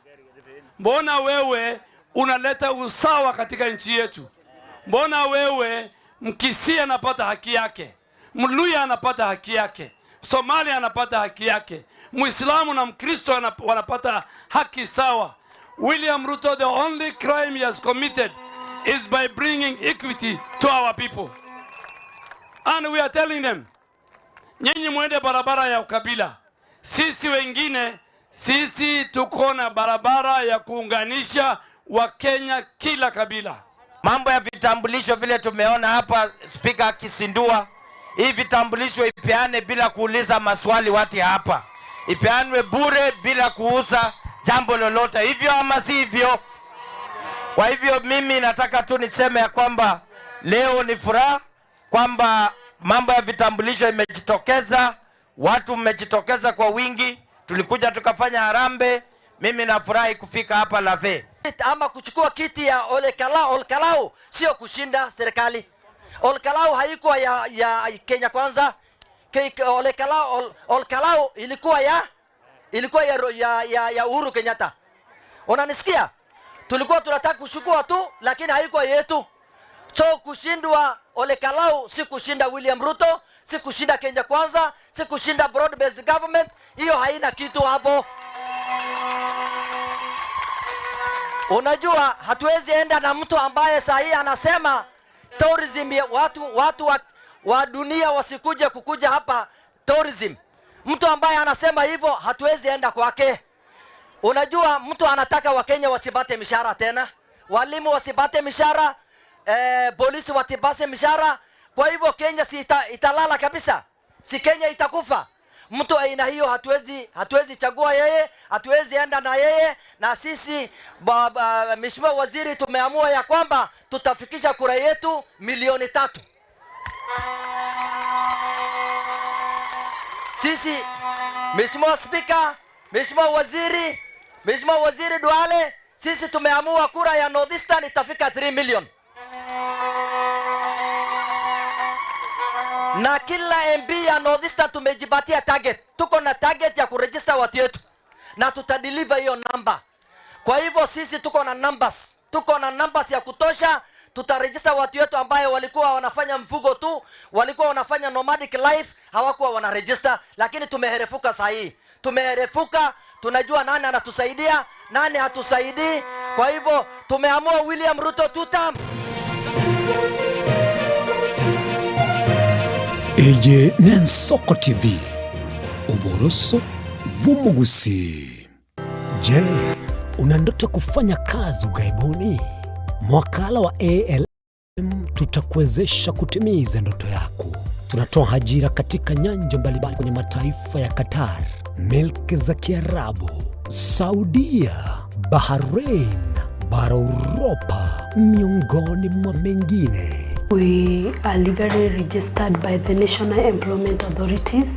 Speaker 18: mbona wewe unaleta usawa katika nchi yetu, mbona wewe Mkisii anapata haki yake, Mluya anapata haki yake, Somalia anapata haki yake, Muislamu na Mkristo wanapata haki sawa. William Ruto, the only crime he has committed is by bringing equity to our people. And we are telling them, nyinyi mwende barabara ya ukabila, sisi wengine, sisi tuko na barabara ya kuunganisha Wakenya kila kabila.
Speaker 19: Mambo ya vitambulisho vile tumeona hapa spika akisindua, hii vitambulisho ipeane bila kuuliza maswali watu hapa, ipeanwe bure bila kuuza jambo lolote, hivyo ama si hivyo? Kwa hivyo mimi nataka tu niseme ya kwamba leo ni furaha kwamba mambo ya vitambulisho imejitokeza, watu mmejitokeza kwa wingi, tulikuja tukafanya harambee. Mimi nafurahi kufika hapa Lave.
Speaker 20: Ama kuchukua kiti ya Ole Kalau, Ol Kalou sio kushinda serikali. Ol Kalou haikuwa ya Kenya Kwanza. Ole Kalau, Ol Kalou ilikuwa ya Uhuru Kenyatta. Unanisikia? Tulikuwa tunataka kuchukua tu, lakini haikuwa yetu. So kushindwa Ole Kalau si kushinda William Ruto, si kushinda Kenya Kwanza, si kushinda broad based government. Hiyo haina kitu hapo. Unajua hatuwezi enda na mtu ambaye saa hii anasema tourism ya watu wa dunia wasikuje kukuja hapa tourism. Mtu ambaye anasema hivyo hatuwezi enda kwake. Unajua mtu anataka Wakenya wasipate mishahara tena, walimu wasipate mishahara, polisi wasipate mishahara. Kwa hivyo Kenya si italala kabisa, si Kenya itakufa. Mtu aina hiyo hatuwezi chagua yeye, hatuwezi enda na yeye. Na sisi Mheshimiwa Waziri tumeamua ya kwamba tutafikisha kura yetu milioni 3. Sisi Mheshimiwa Spika, Mheshimiwa Waziri, Mheshimiwa Waziri Duale, sisi tumeamua kura ya Northeastern itafika 3 million. Na kila MP ya Northeastern tumejipatia target. Tuko na target ya kuregister watu wetu na tutadeliver hiyo number. Kwa hivyo sisi tuko na numbers. Tuko na numbers ya kutosha. Tutaregister watu wetu ambaye walikuwa wanafanya mfugo tu, walikuwa wanafanya nomadic life, hawakuwa wanaregister, lakini tumeherefuka saa hii. Tumeherefuka, tunajua nani anatusaidia, nani hatusaidii. Kwa hivyo tumeamua William Ruto two term.
Speaker 1: Eye n'Ensoko TV, oboroso bw'omogusi. Je, una ndoto kufanya kazi ughaibuni? Mwakala wa ALM tutakuwezesha kutimiza ndoto yako. Tunatoa ajira katika nyanja mbalimbali kwenye mataifa ya Qatar, milki za Kiarabu, Saudia, Bahrain, bara Uropa, miongoni mwa mengine.
Speaker 21: We are legally registered by the National Employment Authorities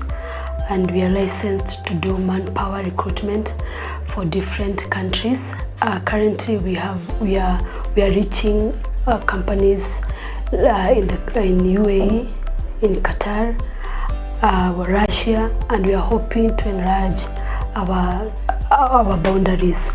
Speaker 21: and we are licensed to do manpower recruitment for different countries. Currently we are reaching companies in UAE, in Qatar, Russia, and we are hoping to enlarge our boundaries.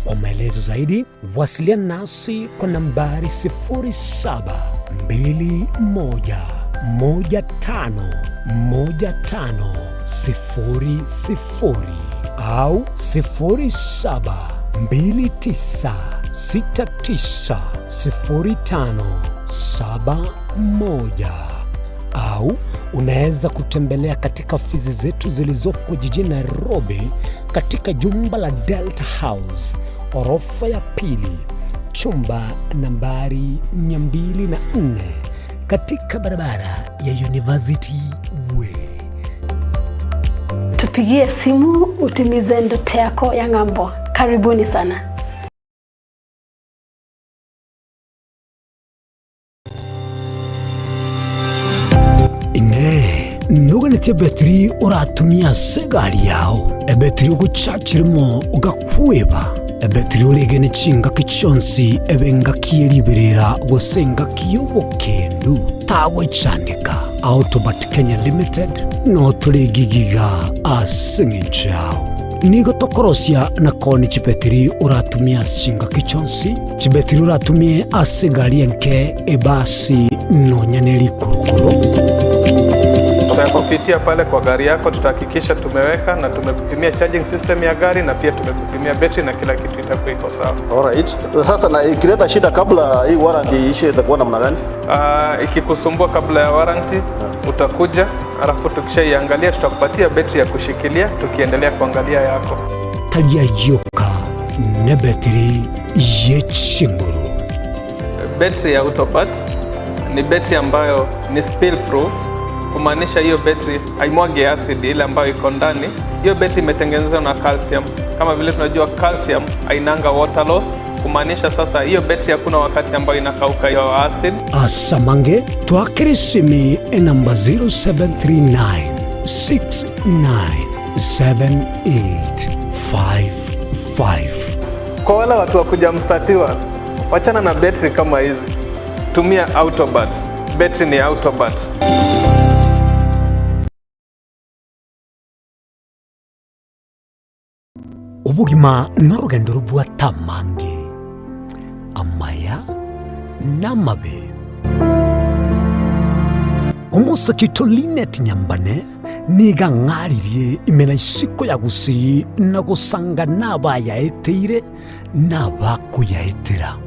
Speaker 1: Kwa maelezo zaidi wasiliana nasi kwa nambari sifuri saba mbili moja moja tano moja tano sifuri sifuri au sifuri saba mbili tisa sita tisa sifuri tano saba moja au unaweza kutembelea katika ofisi zetu zilizopo jijini Nairobi katika jumba la Delta House orofa ya pili. chumba nambari 204 katika barabara ya University Way.
Speaker 21: Tupigie simu utimize ndoto yako ya ng'ambo. Karibuni sana.
Speaker 1: Inee! Noganetie ebetiri oratumie ase egari yao, ebetiri ogochachiremo ogakweba, ebetiri oregene chingaki chionsi ebe engaki ye riberera gose engaki y'obokendu? Tagwechandeka. Autobat Kenya Limited notore gigiga ase eng'encho yao. Nigo tokorosia na koonia chibetiri oratumie ase chingaki chionsi, chibetiri oratumie ase egari enke, ebasi, nonya ne rikurukuru.
Speaker 3: Tutakupitia pale kwa gari yako, tutahakikisha tumeweka na tumekupimia charging system ya gari na pia tumekupimia betri na kila kitu itakuwa iko sawa.
Speaker 22: Alright. Sasa na ikileta shida kabla hii warranty iishe itakuwa namna gani?
Speaker 3: Ikikusumbua kabla ya warranty utakuja, alafu tukishaiangalia tutakupatia betri ya kushikilia tukiendelea kuangalia yako.
Speaker 1: Tari ayioka nebetiri ye chinguru.
Speaker 3: Betri ya Autopat ni betri ambayo ni spill proof, kumaanisha hiyo betri haimwagi acid ile ambayo iko ndani. Hiyo betri imetengenezwa na calcium. Kama vile tunajua calcium hainanga water loss, kumaanisha sasa hiyo betri hakuna wakati ambayo inakauka hiyo acid.
Speaker 1: Asamange twakere esimi enamba 0739 697855.
Speaker 3: Kwa wale watu wa kuja mstatiwa, wachana na betri kama hizi, tumia Autobat. Betri ni Autobat.
Speaker 1: Obogima norogendo robwate amange, amaya na amabe. Omosake oito Linet Nyambane nigo ang'aririe ime na isiko ya Gusii na gosanga nabayaeteire na abakoyaetera.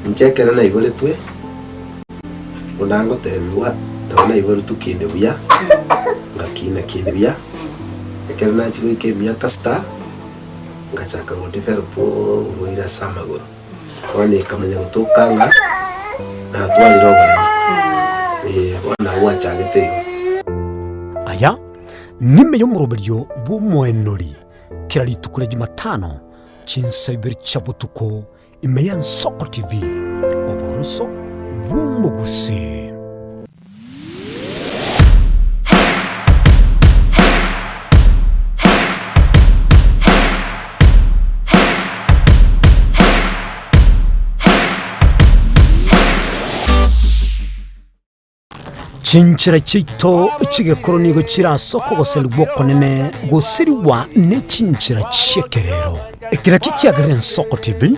Speaker 23: Inche ekero naiboretwe, buna ngotebigwa, nabo naiboretwe kinde buya, ngakina kinde buya, ekero nachia goika emiaka sita, ngachaka go develop oborwaire ase amagoro. Bono ekamanya gotoka ng'a natwarire oboremo, eh, bono nabo gwachagete igo.
Speaker 1: Aya nime y'omoroberio bw'omoenori kera rituko ria Jumatano chinsa ibere chia botuko Ime y'Ensoko TV, oboroso bw'omogusii. Chinchera chiaito chi'egekoro nigo chire ase okogoserigwa okonene gosirigwa ne chinchera chi'ekerero. Ekero ekio kiagerire Ensoko TV,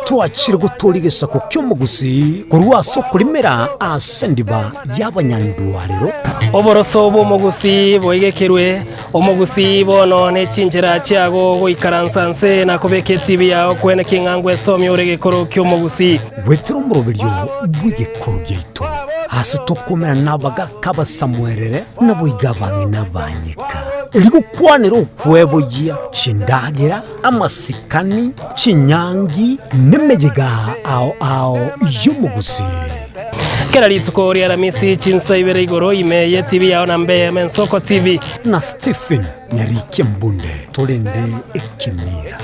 Speaker 1: twachire gotooria egesaku ki'omogusii korwa ase okorimera ase endiba y'abanyandwarero.
Speaker 24: Oboroso bw'omogusii boigekerwe, omogusii bono ne chinchera chiago goikaransa nse na kobeka etibi yao kwene king'a ngwesomia ore egekoro ki'omogusii.
Speaker 1: Goetera omoroberio bw'egekoro giaito, aase tokomerana nabagaaka abasamuerere, naboigo abang'ina abanyeka, erio gokwanera okweboyia chindagera, amasikani, chinyangi, nemeyega ao ao y'omogusii.
Speaker 24: Kera rituko ri'Aramisi chinsa ibere igoro ime y'etibi yao na mbe Mensoko TV.
Speaker 1: Na Stephen Nyarikia Mbunde torende ekemira.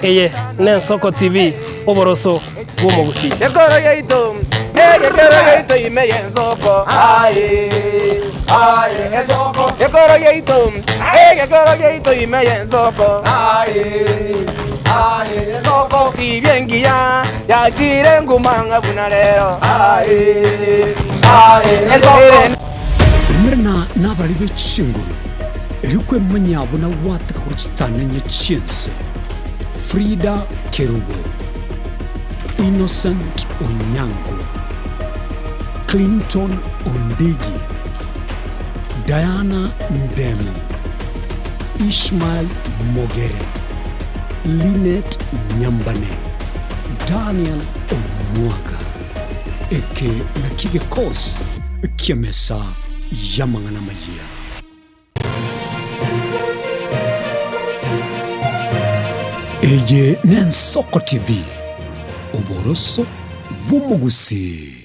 Speaker 24: Eye n'Ensoko TV, oboroso bw'omogusii.
Speaker 25: Gekoro yaito, egekoro yaito ime y'ensoko, aye, aye, ensoko. Gekoro yaito, egekoro yaito ime y'ensoko, aye, aye, ensoko. Tibia engiya yachire nguma ng'a buna rero, aye, aye, ensoko.
Speaker 1: Umerana nabarari be chinguru, erio kwemanya buna gwateka korwa chitananya chi'ense. Frida Kerubo, Innocent Onyango, Clinton Ondigi, Diana Ndemo, Ishmael Mogere, Linet Nyambane, Daniel Omwaga. Eke nakio gekosi ki'emesa y'amang'ana amayia. Eye n'Ensoko TV, oboroso bw'omogusii.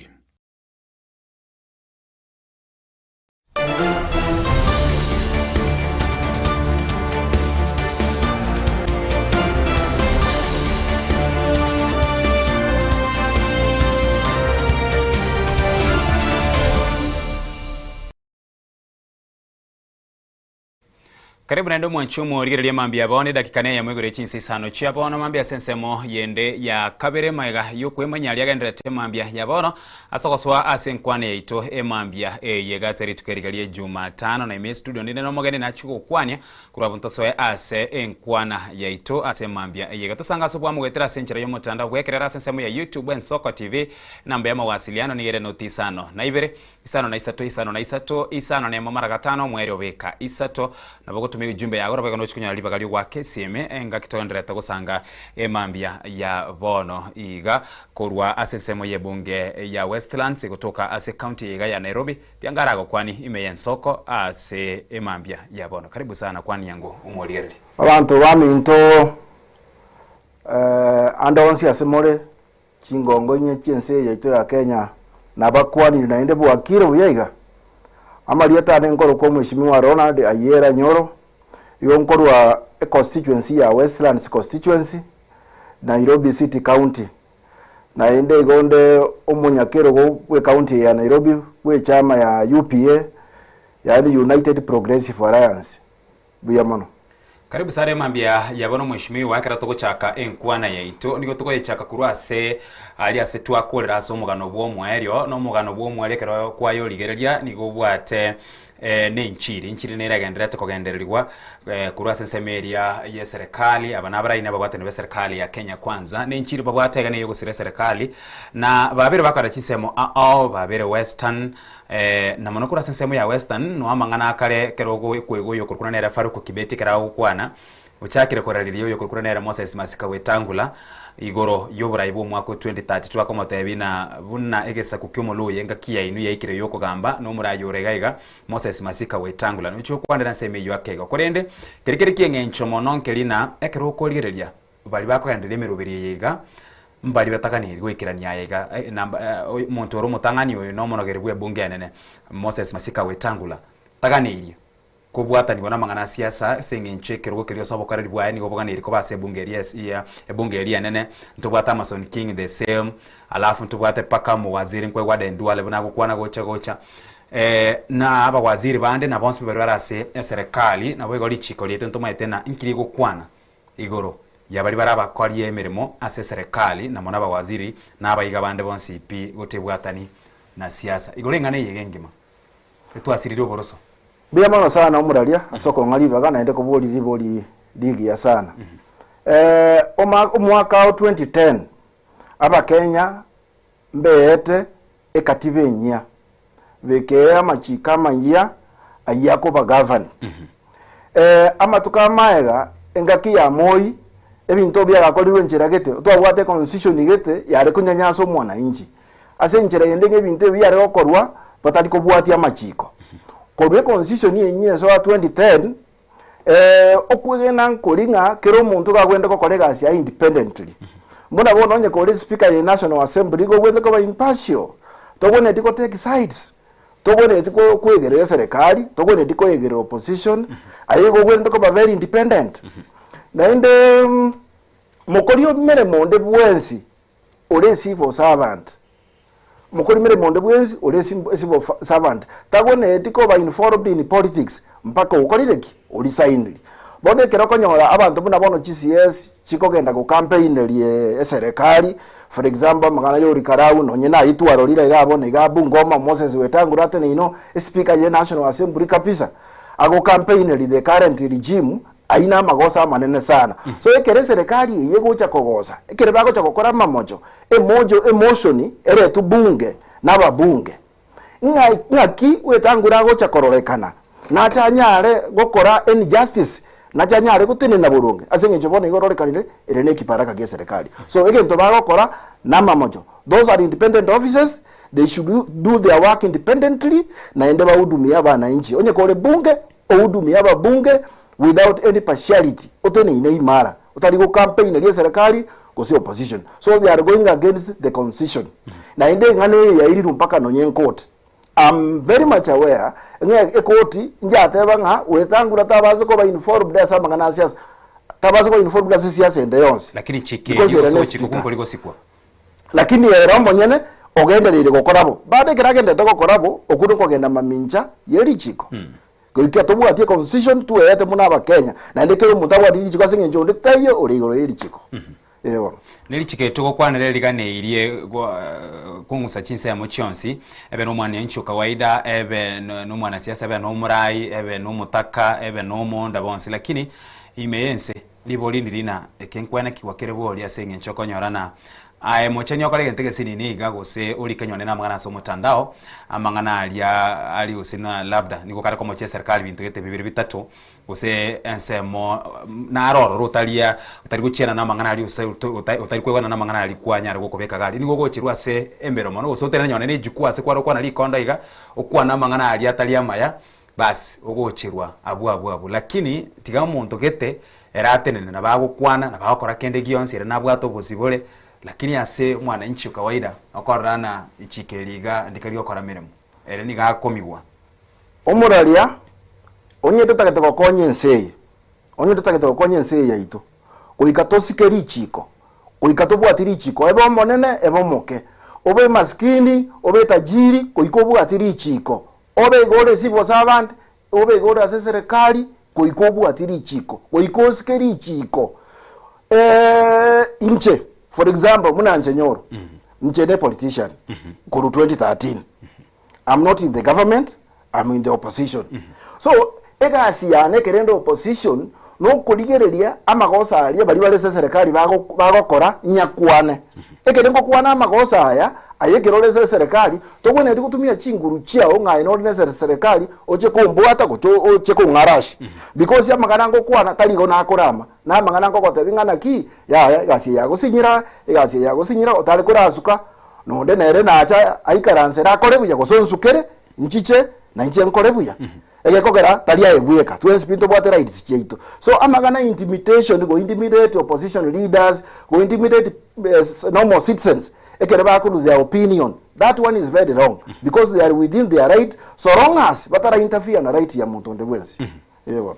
Speaker 2: Karibu naende omwanchi omorigereria mambia bono edakika neyemo igoro echinsa isano chia bono mambia ase ensemo yende ya kabere magega yokwemanya aria agenderete mambia ya bono ase ogosoa ase enkwana yaito emambia eye iga ase rituko eriga rie Jumatano na ime estudio ninde nomogeni nachie gokwania korwa abwo ntosoe ase enkwana yaito ase emambia eye iga tosange ase obwamo goetera ase enchera yomotandao bwekerera ase ensemo ya YouTube Ensoko TV enamba ya mawasiliano nigo ere noti isano na ibere 53 53 51 mara gatano omweri obeka isato. Nabo ogotumia ujumbe yago nabo igo nochi konyora ribaga ri'ogoaka esieme engaki togendererete gosanga emambia ya bono iga korwa ase ensemo y'ebunge ya Westlands egotoka ase county iga ya Nairobi tianga aragokwani ime y'ensoko ase emambia ya bono. Karibu sana kwani yango omorigereria.
Speaker 4: Abanto baminto, ande onsi ase more, Chingongo inye chi'ense eye yaito ya Kenya nabakwanire naende bwakire buya iga. Amarieta ane nkorokwa Omweshimiwa Ronald Ayiera Nyoro, igo nkorwa econstituency ya Westlands constituency, Nairobi City County. Naende igo nde omonyakerogo bw'ecounty eye ya Nairobi bw'echama ya UPA, yaani United Progressive Alliance. Buya mono.
Speaker 2: Karibu sare mambia ya bono mweshimiwa ekero togochaka enkwana yaito nigo togoyechaka korwa ase aria ase twakorera ase omogano bwa omoerio na omogano bwa omoerio ekero kwayorigereria nigo obwate eh, ne enchiri enchiri nere egendererete kogendererigwa eh, korwa ase ensemo eria ya eserekali aba nabaraini ababwatani ba eserekali ya Kenya Kwanza ne enchiri babwate iga neyogosira eserekali na babere bakora chinsemo ao babere Western Na mono korwa ase ensemo ya Western, noa amang'ana akare ekero okoigwa oyokorokwa nere Faruku Kibeti ekero agokwana, ochakire korareria oyokorokwa nere Moses Masika Wetangula igoro y'oborai bw'omwaka o 2032 akomotebia na buna egesaku ki'omoluya engaki yaino yaikire y'okogamba na omorai ore iga iga Moses Masika Wetangula. Nochia okwanera ensemo eyio ake igo. Korende keria kere ki'eng'encho mono nkeri na ekero okorigereria Baria bakogendereria emeroberi eye iga, mbaria bataganeiri goikerania aya iga. Namba, omonto ore omotang'ani oyo nomonogeri bw'ebunge enene, Moses Masika Wetangula, taganeirie kobwatanigwa namang'ana a siasa ase eng'encho ekerogo keria ase obokoreri bwaye nigo boganeiri koba ase ebunge eria ya ebunge eria enene. Ntobwate Amason King the same, alafu ntobwate mpaka omowaziri nkoigwa Aden Duale buna agokwana gocha gocha. Na abawaziri bande na bonsi baria bare ase eserekari, naboigo richiko riaito ntomaete na inki rigokwana. Igoro ya baria bare abakoria emeremo ase eserekari na mono abawaziri na abaiga bande bonsi pi gotebwatani na siasa. Igoro eng'ana eye iga engima. Etwasirire oboroso.
Speaker 4: Mbuya mono sana omoraria ase okong'a ribaga naende koboria ribori rigiya sana. Omwaka o 2010 abakenya mbeete ekatiba enyia, bekee amachiko amayia ayio akobagovern. Amatuko amaega engaki ya Moi ebinto biagakorirwe enchera gete, twabwate econstitution gete yare konyanyasa omwananchi. Ase enchera ende ng'a ebinto ebi biare gokorwa batari kobwatia amachiko. Korwa econstitution enyia esoa 2010, okwegena nkori ng'a kera omonto iga agwenerete gokora egasi yaye independently. Buna bono onye kore speaker ye National Assembly igo ogwenerete koba impartial, togwenereti go take sides, togwenereti ko koegerera eserekari, togwenereti koegerera opposition, aye igo ogwenerete koba very independent. Naende mokori emeremo onde bwensi ore civil servant, mokori meremo onde bwensi ore civil servant tagwenereti koba involved in politics mpaka okorire ki? Oresigniri. Bono ekero okonyora abanto buna bono chi CS chikogenda go campaigneria eserekari, for example amang'ana ya Ol Kalou nonye naye twarorire igaa bono igaa Bungoma Moses Wetangula ateneine espeaker ye National Assembly kabisa, ago campaigneria the current regime Ayio namagoso amanene sana. So ekero eserekari eye egocha kogosa, ekero bagocha gokora amamocho, emojo, emotion eretwe bunge na ababunge. Ng'a ng'aki Wetangula agocha kororekana? Nache anyare gokora any justice? Nache anyare gotenena boronge? Ase eng'encho bono igo ororekanire ere ne ekibaraka gie eserekari. So egento bagokora namamocho. Those are independent offices, they should do their work independently naende bahudumie abananchi. Onye kore bunge, Ohudumie ababunge without any partiality, oteneine imara, Otari go campaigneria eserekari gose opposition. So they are going against the constitution. Naende eng'ana eye yairirwe mpaka nonye encourt. I'm very much aware ng'a ekoti njateba ng'a Wetangula tabase koba involved ase amang'ana a siasa, tabase koba involved ase siasa ende yonsi.
Speaker 2: Lakini chike
Speaker 4: Because
Speaker 2: erio
Speaker 4: ere
Speaker 2: gose
Speaker 4: ne
Speaker 2: gochika
Speaker 4: speaker.
Speaker 2: okwo nkori gosikwa.
Speaker 4: Lakini ere omonyene ogendereire gokora bo. Bado ekero agenderete gokora bo, okwo nokogenda mamincha ye richiko. Goika tobwatie constitution tweete buna abakenya, naende kera omonto abwatie richiko ase eng'encho onde taiyo ore igoro ye richiko. Ee bono.
Speaker 2: Nerichiko eri togokwanera eriganeirie kong'usa chinsemo chionsi, ebe nomwananchi o kawaida, ebe nomwanasiasa, ebe nomorai, ebe nomotaka, ebe nomonda bonsi. Lakini ime y'ense ribori ndiri na eke nkwenekigwa kere bori ase eng'encho okonyora na aye mocheni okore egento egesinini iga gose orike nyone namang'ana ase omotandao, amang'ana aria ari gose na labda nigo kare komochia eserikali binto gete bibere bitato, Gose ensemo naro ororo otaria otari gochiana namang'ana aria gose otari koigwana namang'ana aria kwanyara gokobeka gari. Nigo ogocherwa ase embero mono gose otenene nonye na ejukwaa ase kware gokwana rikondo iga, okwane amang'ana aria atari amaya, basi ogocherwa abwo abwo abwo. Lakini tiga omonto gete ere atenene nabo agokwana, nabo agokora kende gionsi ere nabwate obosibore, lakini ase omwananchi o kawaida okorora ng'a richiko eri iga ndikari gokora meremo, ere nigo akomigwa.
Speaker 4: Omoraria, onye totagete gokonya ense eye, onye totagete gokonya ense eye yaito, goika tosike richiiko, goika tobwatie richiiko, ebe omonene, ebe omoke, obe maskini, obe tajiri, goika obwatie richiiko, obe iga ore civil servant, obe iga ore ase eserekari, goika obwatie richiiko, goika osike richiiko. Inche, for example, buna inche Nyoro, inche ne politician korwa 2013. I'm not in the government, I'm in the opposition. So egasi yane ekero ende opposition nokorigereria amagoso aria baria bare ase eserekari bago- bagokora nyakwane. Ekero ngokwana amagoso aya, aye ekero ore ase eserekari togwenereti gotumia chinguru chiao ng'a aye nore na ase eserekari oche kombwata gocha oche kong'arashi. Because amang'ana ngokwana tari igo nakorama, na amang'ana ngogotebia ng'a naki, yaya egasi eye yagosinyera, egasi eye yagosinyera otare korasuka. Na onde nere nache aikaransere akore buya, gose onsukere nchiche na inche nkore buya. Egekogera tari aye bweka, twensi pi ntobwate rights chiaito. So amang'ana intimidation, go intimidate opposition leaders, go intimidate normal citizens ekero bakorwa their opinion, that one is very wrong because they are within their right so long as batara interfere na right ya monto onde bwensi. Ee bono.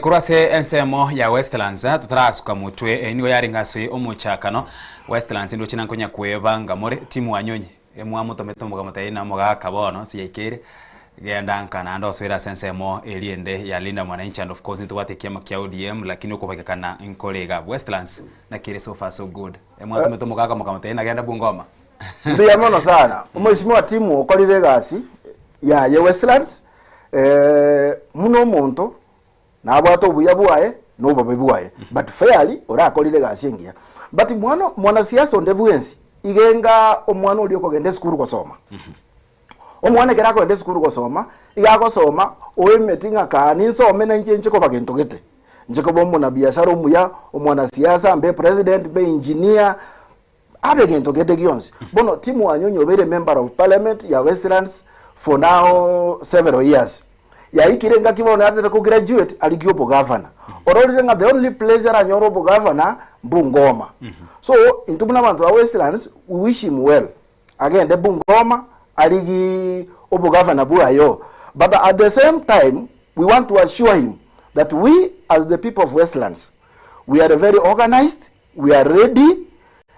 Speaker 2: Korwa ase ensemo ya Westlands, totarasuka motwe, eye nigo yarenge ase omochakano. Westlands ndoche nankonya kwebanga more timu Wanyonyi mwamotomete mokamotebia ng'a omogaka bono ase yaikeire genda nka naende osoere ase ensemo eria ende ya Linda Mwananchi and of course ntobwate ekiama kia ODM lakini okobagekana nkore iga. Westlands naki ere so far so good. Mwatomete omogaka mokamotebia ng'a genda Bungoma.
Speaker 4: Mbuya mono sana. Omweshimiwa Timu okorire egasi yaye Westlands. Buna omonto nabwate obuya bwaye na obobe bwaye, but fairly orakorire egasi engiya. But mwana mwanasiasa onde bwensi igenga omwana oria okogenda esukuru gosoma. Omwana ekero akogenda esukuru gosoma, iga agosoma oemeti ng'a kaa ninsome na inche nche koba gento gete. Nche koba omonabiashara omuya, omwanasiasa, mbe president, mbe engineer, Abe gento kende gionsi. Bono Tim Wanyonyi obeire member of parliament ya Westlands for now several years. Yaikire engaki bono yatete ko graduate arigie obogavana. Ororire ng'a the only place aranyore obogavana Bungoma. So intwe buna abanto ba Westlands we wish him well. Agende Bungoma arigie obogavana bwaye. But at the same time we want to assure him that we as the people of Westlands we are very organized We are ready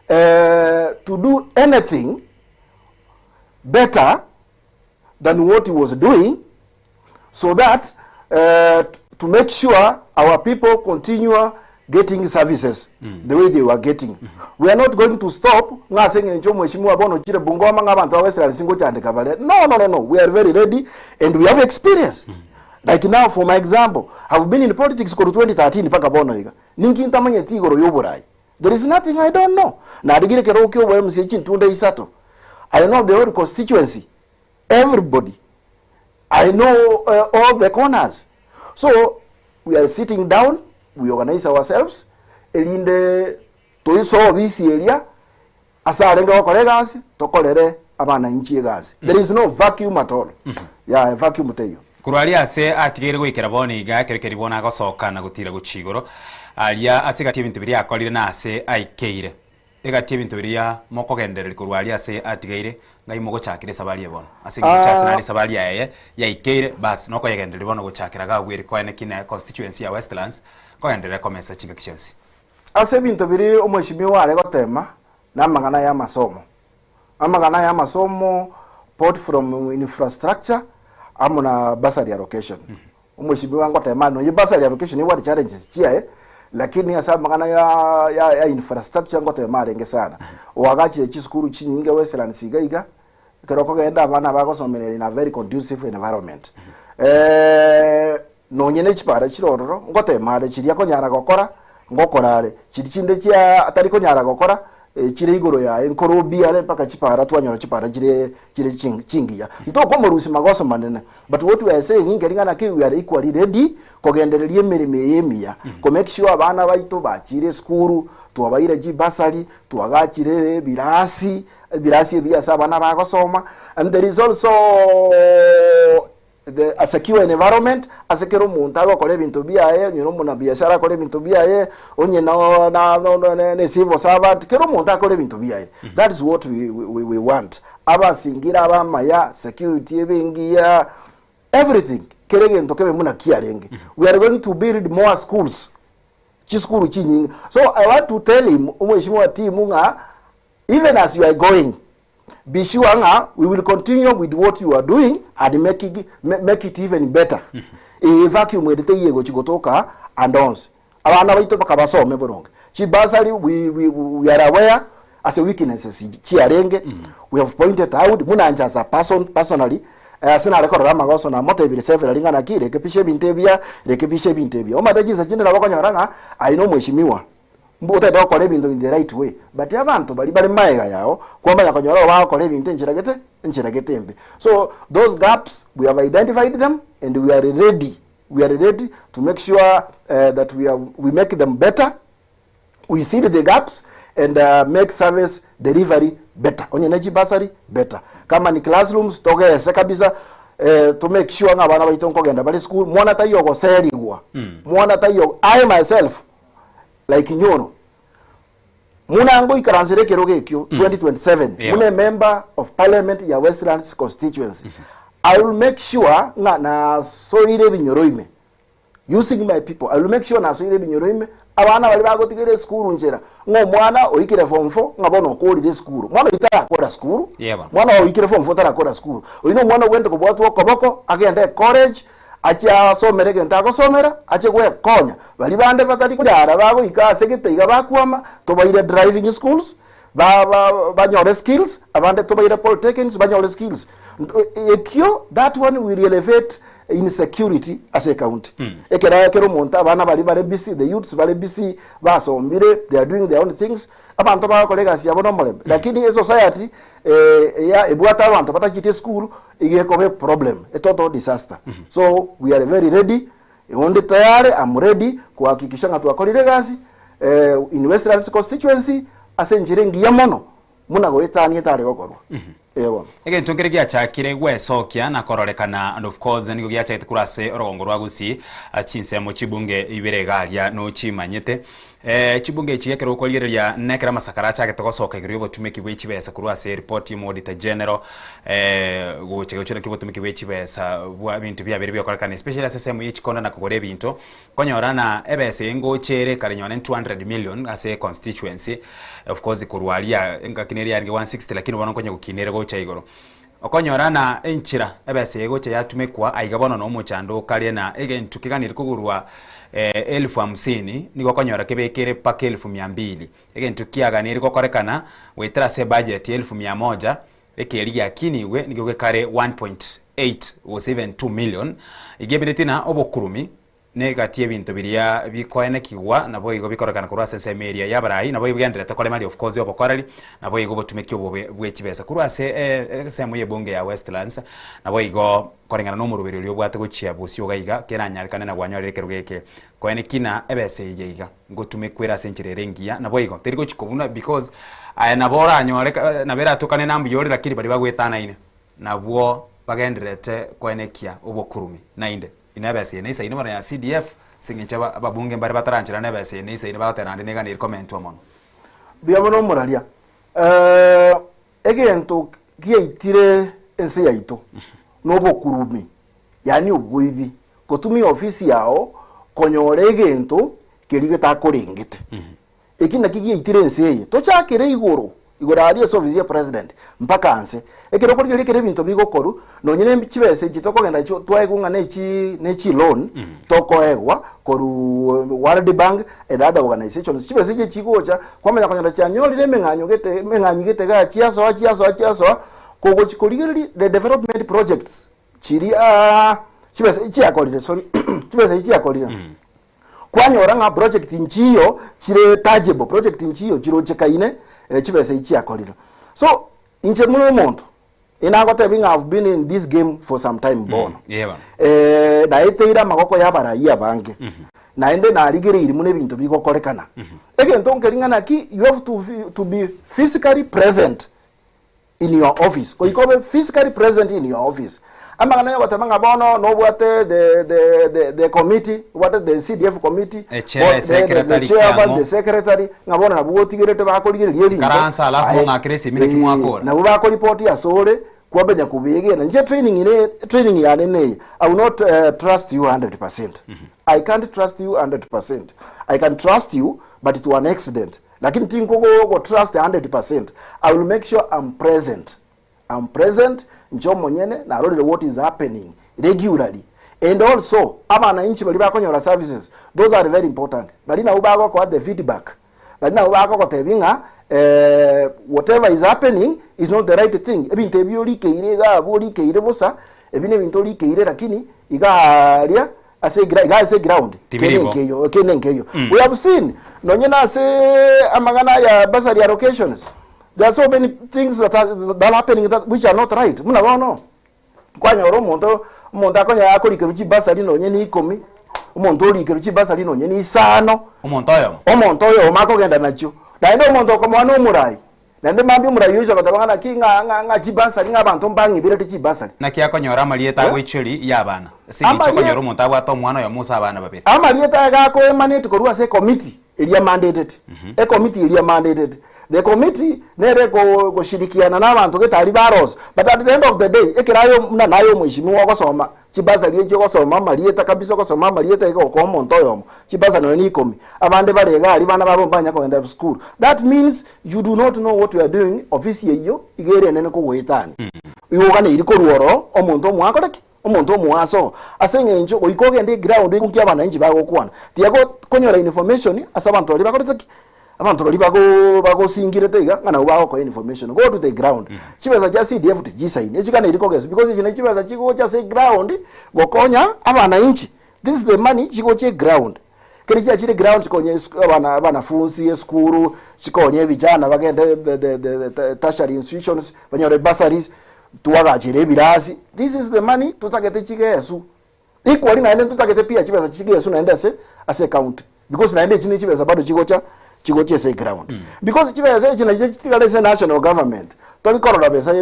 Speaker 4: to do anything better than what he was doing so that to make sure our people continue getting services the way they were getting. We are not going to stop ng'a ase eng'encho omweshimiwa bono ochire Bungoma ng'a abanto ba Westlands ngochandeka bare. No, no, no, no. We are very ready and we have experience. Like now for my example, I've been in politics korwa 2013 mpaka bono iga. Ninki ntamanyeti igoro y'oborai? There is nothing I don't know. Narigire ekerogo ki'obo MCA chintunda isato. I know the whole constituency, everybody. I know all the corners. So we are sitting down, we organize ourselves, erinde toisoe obisi eria ase arenge gokora egasi, tokorere abananchi egasi. There is no vacuum at all. Yeah, vacuum teiyo.
Speaker 2: Korwa aria ase atigaire goikera bono iga, ekero keria bono agosoka na gotira gochia igoro. Aria ase egati y'ebinto biria akorire na ase aikeire. Egati y'ebinto biria mokogendereria korwa aria ase atigaire, ng'ai mogochakera esabari eye bono? Ase engencho ase nare esabari yaye yaikeire, bas nokoyegendereria bono gochakera iga abwo ere koene ki ne constituency ya Westlands, kogenderera komesa chingaki chionsi.
Speaker 4: Ase ebinto biria omweshimiwa are gotema namang'ana y'amasomo. Amang'ana y'amasomo, port from infrastructure amo na bursary allocation. Omweshimiwa ngotema nonye bursary allocation ebwate challenges chiaye lakini ase amang'ana ya ya ya infrastructure ngotema arenge sana. Oagachire chisukuru chinyinge Westlands iga iga, ekero okogenda abana bagosomera in a very conducive environment. Nonye ne chipara chire ororo ngotema are chiria akonyara gokora ngokora are, chiria chinde chia atari konyara gokora chire igoro yaye nkorobia are mpaka chipara twanyora chipara chire chire chingiya. Ntokomorusia magoso manene but what we are saying nkeri ng'a naki we are equally ready kogendereria emeremo eye emiya ko make sure abana baito bachire esukuru, twabaire chibursary, twagachire ebirasi, ebirasi ebiya ase abana bagosoma and there is also The a secure environment ase kera omonto agokora ebinto biaye, onye na omonabiashara akore ebinto biaye, onye no na no no ne ne civil servant, kera omonto akore ebinto biaye. That is what we, we, we want. Abasingira abamaya, security ebe engiya, everything. Kera egento kebe buna kiarenge. We are going to build more schools. Chisukuru chinyinge. So I want to tell him, omweshimiwa Tim ng'a even as you are going, Be sure ng'a we will continue with what you are doing and make it, make it even better. Ee vacuum ere teiyo egochi gotoka ande onsi. Abana baito mpaka basome boronge. Chibursary we, we, we are aware ase weaknesses chiarenge. We have pointed out buna inche as a person personally eh, ase nare korora amagoso namotebire severally ng'a naki rekebisha ebinto ebiya rekebisha ebinto ebiya. Omanyete chinsa chinde nabo okonyora ng'a aye na omweshimiwa Mbu otagete gokora ebinto in the right way, but abanto baria bare magega yao kwamanya konyora bagokora ebinto enchera gete enchera gete embe. So those gaps we have identified them and we are ready we are ready to make sure uh, that we, are, we make them better we seal the gaps and uh, make service delivery better onye ne chibasari better kama ni classrooms togese kabisa eh, to make sure ng'a abana baito nkogenda bare school mwana taiyo ogoserigwa mwana taiyo I myself like Nyoro muna ngoikaransera ekerogo ekio 2027
Speaker 2: Yeah.
Speaker 4: muna member of parliament ya Westlands constituency I will make sure ng'a nasoire ebinyoro ime using my people I will make sure nasoire ebinyoro ime abana baria bagotigera esukuru nchera ng'a omwana oikire form 4 ng'a bono okorire esukuru mwana oyio tarakora sukuru
Speaker 2: Yeah, bono.
Speaker 4: mwana oikire form 4 tarakora sukuru oyio na omwana ogwente kobwatwa okoboko agende ecollege Achie asomere egento agosomera, ache gwekonya. Baria bande batari konyara bagoika ase gete iga bakwama, tobaire driving schools, ba ba banyore skills, abande tobaire polytechnics banyore skills. Ekio that one will elevate insecurity ase ecounty. Ekero ekero omonto abana baria bare busy, the youths bare busy, basombire, they are doing their own things, abanto bagokora egasi yabo nomorembe. Lakini esociety eya ebwate abanto batacheti esukuru, Iga ekoba eproblem, a total disaster. So we are very ready, onde tayari, am ready kuhakikisha ng'a twakorire egasi eh, in Westlands constituency ase enchera engiya mono buna goetania etare gokorwa. Eh bono.
Speaker 2: Egento nkere giachakire gwesokia na kororekana and of course nigo giachagete korwa ase orogongo rwa Gusii ase chinsemo chibunge ibere iga aria nochimanyete. Chibunge echi ekero okorigereria nekero amasakara achagete gosoka igoro y'obotumeki bwe chibesa korwa ase eripoti y'omoauditor general gocha gochia naki obotumeki bwe chibesa bwa ebinto biabeire bigokorekana especially ase esemo ye chikonda na kogora ebinto, konyora na ebesa eye ngocha ere kare nonye ne 200 million ase econstituency of course korwa aria engaki nere yarenge 160 lakini bono nkonya gokina ere gocha igoro. Okonyora na enchera ebesa eye egocha yatumekwa aiga bono na omochando okaria na egento keganire kogorwa elfu hamsini nigo okonyora kebekere mpaka elfu mia mbili. Egento kiaganire gokorekana goetera ase ebudget ya elfu mia moja ekeri giakinigwe nigo gekare 1.8 gose even 2 million. Iga ebereti na obokurumi Negati y'ebinto biria bikoenekigwa naboigo bikororekana korwa ase ensemo eria y'abarai, naboigo bigendererete koremaria of course obokoreri, naboigo obotumeki obobe bwe chibesa korwa ase ensemo y'ebunge ya Westlands, naboigo koreng'ana nomoroberi oria obwate gochia bosio iga iga keranyarekane na gwanyorire ekerogo eke koenekia na ebesa eye iga ngotumekwa ere ase enchera ere engiya naboigo teri gochi kobuna because aye nabo oranyore nabo eratokane na mbuya ore lakini baria bagwetanaine nabwo bagendererete koenekia obokurumi naende. Inwe ebesa eye neisaine bono ya CDF Ase eng'encho aba ababunge mbare batarancherana ebesa eye neisaine bagoteba naende niga neri komentwa mono.
Speaker 4: Mbuya mono omoraria. Egento giaitire ense yaito nobokurumi, yaani oboibi, gotumia ofisi yao konyora egento keria getakorengete. Eki nakio giaitire ense eye. Tochakere igoro, igoro aria ase ofisi ya president mpaka nse. Ekero okorigereria ekero ebinto bigokorwa, nonye ne chibesa echi tokogenda twaegwa ng'a ne ne chiloan tokoegwa korwa World Bank and other organizations, chibesa echi chigocha kwamanya konyora chianyorire emeng'anyo gete emeng'anyi gete igaa chiasoa chiasoa chiasoa, kogochi korigereria the development projects chiria chibesa chiakorire sorry chibesa echi chiakorire. Kwanyora ng'a project nchiyo chire tangible, project nchiyo chirochekaine chibesa echi chiakorire. So inche buna omonto, inagotebi ng'a I've been in this game for some time bono.
Speaker 2: Yeba.
Speaker 4: Naeteire amagoko ya abarai abange, naende narigereiri buna ebinto bigokorekana. Egento nkeri ng'a naki you have to, to be physically present in your office goika obe physically present in your office amang'ana yogoteba ng'a bono nobwate the, the, the, the committee obwate the CDF committee
Speaker 2: E chair,
Speaker 4: bo- the, the, the
Speaker 2: secretary
Speaker 4: chairman,
Speaker 2: kiang'o.
Speaker 4: the secretary ng'a bono nabwo gotigerete bakorigereria ebinto
Speaker 2: Ikaransa alafu
Speaker 4: Aye,
Speaker 2: mong'akere esimi naki
Speaker 4: eh,
Speaker 2: mwakora.
Speaker 4: nabwo bakoripoti asore kwamenya kobegena inche training ine training yane neye i will not uh, trust you 100% i can't trust you 100% i can trust you but to an accident Lakini tinkogo go trust 100%, I will make sure I'm present. I'm present, inche omonyene narorire what is happening regularly. And also, abananchi baria bakonyora services, those are very important. Baria nabwo bagokoa the feedback. Baria nabwo bagogotebia ng'a eh, whatever is happening is not the right thing. Ebinto ebi orikeire iga abwo orikeire bosa, ebi nebinto orikeire lakini iga aria ase egra iga ase eground
Speaker 2: Tibiri
Speaker 4: kende
Speaker 2: bo.
Speaker 4: nkeiyo kende nkeiyo
Speaker 2: Mm.
Speaker 4: we have seen nonye na ase amang'ana aya bursary allocations there are so many things that are, that are happening that which are not right buna bono kwanyora omonto omonto akonyora akorikerwa chibasari nonye na ikomi omonto orikerwa chibasari nonye na isano
Speaker 2: Omonto oyomo.
Speaker 4: omonto oyomo akogenda nachio naende omonto okomoa na omorai Naende mambia omorai oicha goteba ng'a naki ng'a ng'a ng'a chibasari ng'a abanto mbang'iberete chibasari.
Speaker 2: Naki akonyora amarieta
Speaker 4: Eh?
Speaker 2: agoichori y'abana, ase eng'encho
Speaker 4: Amarie-
Speaker 2: okonyora omonto abwate omwana oyomo ase abana babere.
Speaker 4: Amarieta aya gakoemaneti korwa ase ekomiti eria mandated. Ekomiti eria mandated. The committee nere eko goshirikiana na abanto gete aria barosa. But at the end of the day, ekero aye buna naye omweshimiwa ogosoma chibasari echi ogosoma amarieta kabisa ogosoma amarieta iga okoa omonto oyomo chibasari nonya na ikomi, abande bare iga aria bana babo mbanya kogenda school. That means You do not know what you are doing, ofisi eyio iga ere enene kogoetania. Igo oganeiri korwa ororo omonto omoa akore ki? Omonto omoa asoe. Ase eng'encho goika ogende eground oigwe nki abananchi bagokwana. Tiga konyora information ase abanto baria bakorete ki? Abanto baria bago bagosingirete iga ng'a nabwo bagokoa information. Go to the ground. Chibesa chia CDF tichisaini, echiganeiri kogeswa because echi ne chibesa chigocha ase eground gokonya abananchi. This is the money chigocha eground. Keri chiachire ground chikonye esu- abana abanafunsi esukuru, chikonye ebijana bagende the, the, the, the tertiary institutions, banyore bursaries, twagachere ebirasi. This is the money totagete chigesu. Equally naende ntotagete pia chibesa chigesu naende ase ase ecounty. Because naende echi ne chibesa bado chigocha chigocha ase eground. Because chibesa echi nachio chitigare ase national government. Tori korora besa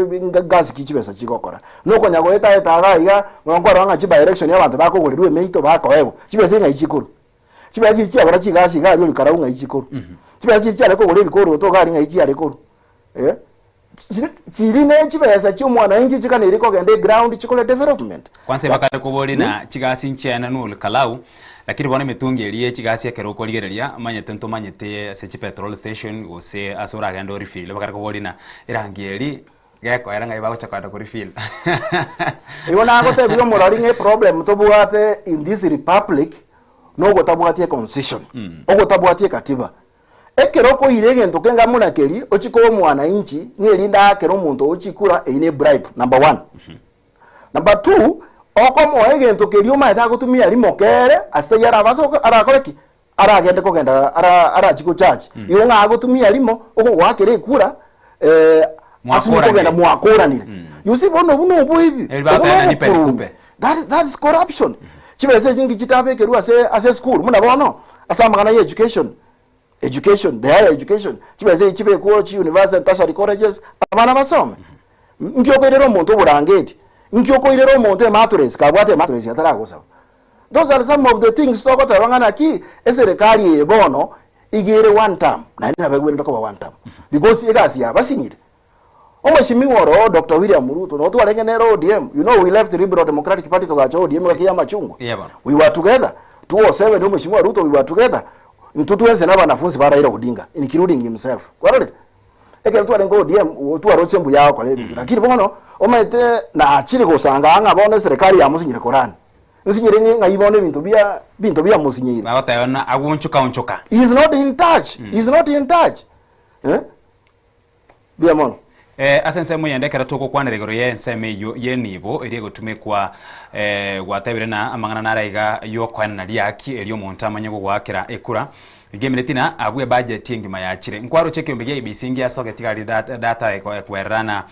Speaker 4: gasi ki chibesa chigokora. Nokonya goeta eta iga iga, bono nkwarora ng'a chiby election abanto bakogorirwa emeito bakoegwa, chibesa ng'ai chikorwa? Chibesa chiria chiagora chigasi iga aria orikarau ng'ai chikorwa? Chibesa chiria chiare kogora ebikoroto iga aria ng'ai chiare korwa? Eh, chiri chiri ne chibesa chia omwananchi chiganeiri kogenda eground chikore development.
Speaker 2: Kwanza ebakare koboria na chigasi nchiaenanwe olukalau, lakini bono emetungi eria ye chigasi ekero okorigereria, omanyete ntomanyete ase chipetrol station gose ase oragende orefill, bakare koboria na erangi eria gekoera ng'ai bagocha kogenda korefill.
Speaker 4: Igo nagotebirie omorori ng'a eproblem tobwate in this republic nogotabwatia econstitution, ogotabwatia ekatiba. Ekero okoira egento kenga buna keria ochie koa omwananchi ng'a erinde aakere omonto oo chikura, eyio ne bribe number one. Number two, okomoa egento keria omanyete agotumia rimo kere ase taiyo arabase arakore ki? Aragende kogenda ara arachie gochachi. Igo ng'a agotumia rimo okogoakera ekura asinye kogenda
Speaker 2: Mwakoranire.
Speaker 4: mwakoranire. You see bono obwo noboibi,
Speaker 2: Eri
Speaker 4: obwo
Speaker 2: bagoteba nipe
Speaker 4: nobokurumi.
Speaker 2: nikupe.
Speaker 4: That that is corruption. Chibesa echi ngichitabekerwe ase ase esukuru buna bono ase amang'ana ya education, education, the higher education, chibesa echi chibekwe chi university, tertiary colleges, abana basome. Nki okoirera omonto oborangeti? Nki okoirera omonto emattress kabwate emattress ataragosaba? Those are some of the things togoteba ng'a naki eserekari eye bono iga ere one term, naende nabo egwenerete koba one term because egasi yabasinyire. Omweshimiwa oro Doctor William Ruto nabo twarenge nere ODM, you know we left Liberal Democratic Party togacha ODM gaki ya amachungwa.
Speaker 2: Yeah, bono.
Speaker 4: We were together 2007 omweshimiwa Ruto we were together. Intwe twensi na abanafunzi ba Raila Odinga including himself. Kwarorire? Ekero twarenge ODM twaroche mbuya agokora ebinto lakini bono omanyete nachire gosanga ng'a bono eserekari yamosinyiire korani. Nsinyire ng'a ng'ai bono ebinto bia binto biamosinyeire.
Speaker 2: Bagoteba na agonchoka onchoka.
Speaker 4: He is not in touch. He is not in touch. Eh? Mbuya mono.
Speaker 2: Eh, ase ensemo eyende ekero togokwanera igoro y'ensemo eyio y'enibo eria egotumekwa eh, gwatebire na amang'ana nare iga y'okoenana riaki erio omonto amanye gogoakera ekura Egemineti na abwo ebudget engima yachire nkwaroche ekeombe gia IEBC ngiasogeti gari data ekwererana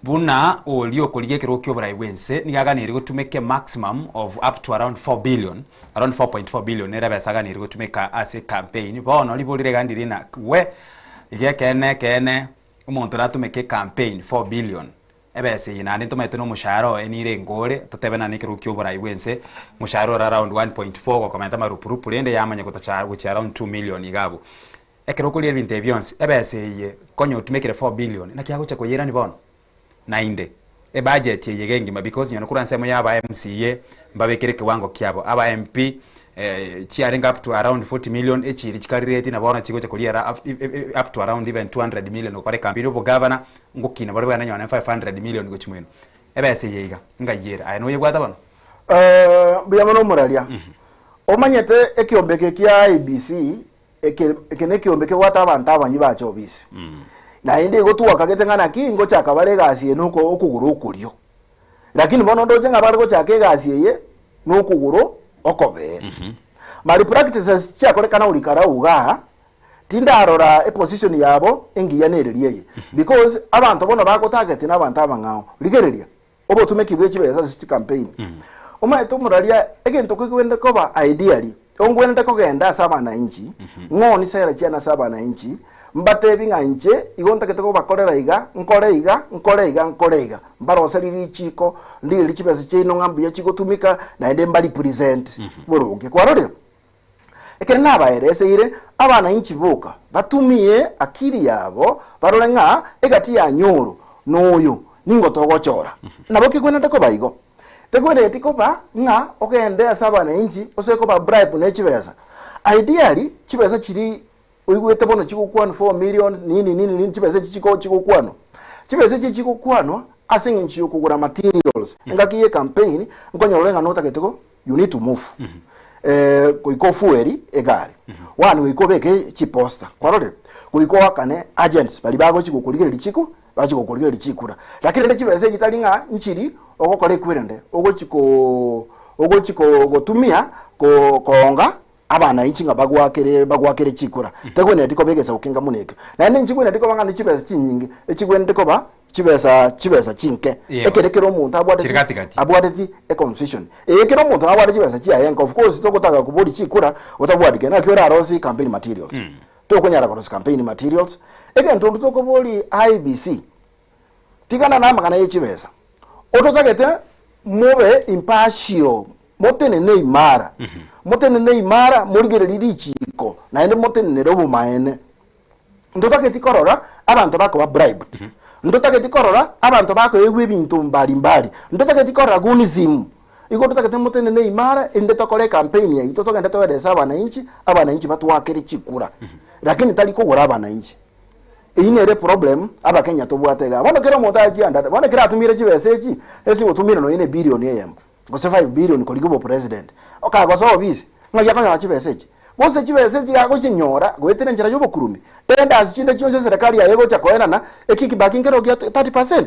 Speaker 2: Buna oria okorigia ekerogo ki'oborai bw'ense nigo aganeirie gotumeka maximum of up to around 4 billion, around 4.4 billion nere ebesa aganeirie gotumeka ase ecampaign. Bono ribori riga ndiri ng'a we iga ekeene ekeene omonto oratumeke ecampaign 4 billion, ebesa eye naende ntomaete na omoshahara oye nire engore, totebe naende ekerogo ki'oborai bw'ense, omoshahara ore around 1.4 gokomenta amarupurupu rende yamanya gotacha gochia around 2 million iga abwo. Ekero okoria ebinto ebi bionsi, ebesa eye konya otumekire 4 billion, naki agocha koyeirani bono? Naende, ebudget eye iga engima because onye korwa ensemo ya aba MCA mbabekere ekewango kiabo, aba MP chiarenge up to around 40 million, echiiri chikarireti na bono chigocha koriera up to around even 200 million gokora ecampaign, obogavana ngokina bore bwene nonye 500 million gochia moino. Ebesa eye iga, ng'ai ere? Aye noyebwate bono?
Speaker 4: Mbuya mono omoraria. Omanyete ekiombe eke kia IEBC Eke eke nekeombe kebwate abanto abanyi bache obisi. Naende igo twakagete ng'a naki ngochaka bare egasi eye noko okogoro okorio. Lakini bono ndoche ng'a bare gochaka egasi eye nokogoro okobee. Malpractices chiakorekana Olkalau igaa, tindarora eposition yabo engiya nereria eye. Because abanto bono bagotarget na abanto abang'ao. Rigereria, obotumeki bwe chibesa ase chicampaign. Omanyete omoraria egento kegwenerete koba ideally, ongwenerete kogenda ase abanainchi, ng'oni sera chiane ase abanainchi, mbatebi ng'a inche igo ntagete kobakorera iga, nkore iga, nkore iga, nkore iga. Mbaroserie richiko, ndigererie chibesa chiaino ng'a mbuya chigotumika, naende mba represent boronge. Kwarorire? Ekero nabaereseire abanainchi boka batumie akili yabo barore ng'a egati ya nyoro noyo ningo togochora. Nabo kegwenerete koba igo. Tegwenereti koba ng'a ogende ase abanainchi osoe koba bribe ne chibesa. Ideally chibesa chiria oigwete bono chigokwanwa 4 million nini nini nini chibesa echi chiko chigokwanwa. Chibesa echi chigokwanwa ase eng'encho yokogora materials. Engaki ye campaign nkonyora ore ng'a notagete go you need to move eh, goika ofueri egari one goika obeke chiposta kwarorire goika oakane agents baria bagochi gokorigereria chiko bachi gokorigereria chikura lakini rende chibesa echi tari ng'a nchiri ogokora ekwerende ogochi ko ogochi ko gotumia ko koonga abanainchi ng'a bagwakere bagwakere chikura tegwenereti koba egesaku kenga buna ekio naende nchigwenereti koba ng'a ne chibesa chinyinge echigwenerete koba chibesa chibesa chinke
Speaker 2: Yebo.
Speaker 4: ekere kera omonto abwateti
Speaker 2: Chiri gati gati.
Speaker 4: abwateti econcession eye kera omonto nabwate chibesa chiaye enke of course togotaka kobori chikura otabwati kende naki orarosie campaign materials tokonyara korosia campaign materials egento onde tokobori IEBC tigana na amang'ana ye chibesa ototagete mobe impartial motenene imara motenene imara morigererie richiko naende motenenere obomaene Ntotageti korora abanto bakoba bribed. Ntotageti korora abanto bakoegwa ebinto mbari mbari. Ntotageti korora goonism. Igo ntotagete motenene imara erinde tokore ecampaign yaito togende toerese abanainchi, abanainchi batwakere chikura. Lakini tari kogora abanainchi. Eyio nere eproblem abakenya tobwate igaa. Bono kera omonto achiandate, bono ekero atumire chibesa echi, ase gotumira nonye na ebillion eyemo. gose 5 billion korigia obopresident, okagosoa obisi, ng'aki akonyora chibesa echi? Gose chibesa echi agochinyora goetera enchera ya obokurumi, tenders chinde chionsi eserekari yaye egocha koenana, ekickback nkero gia 30%,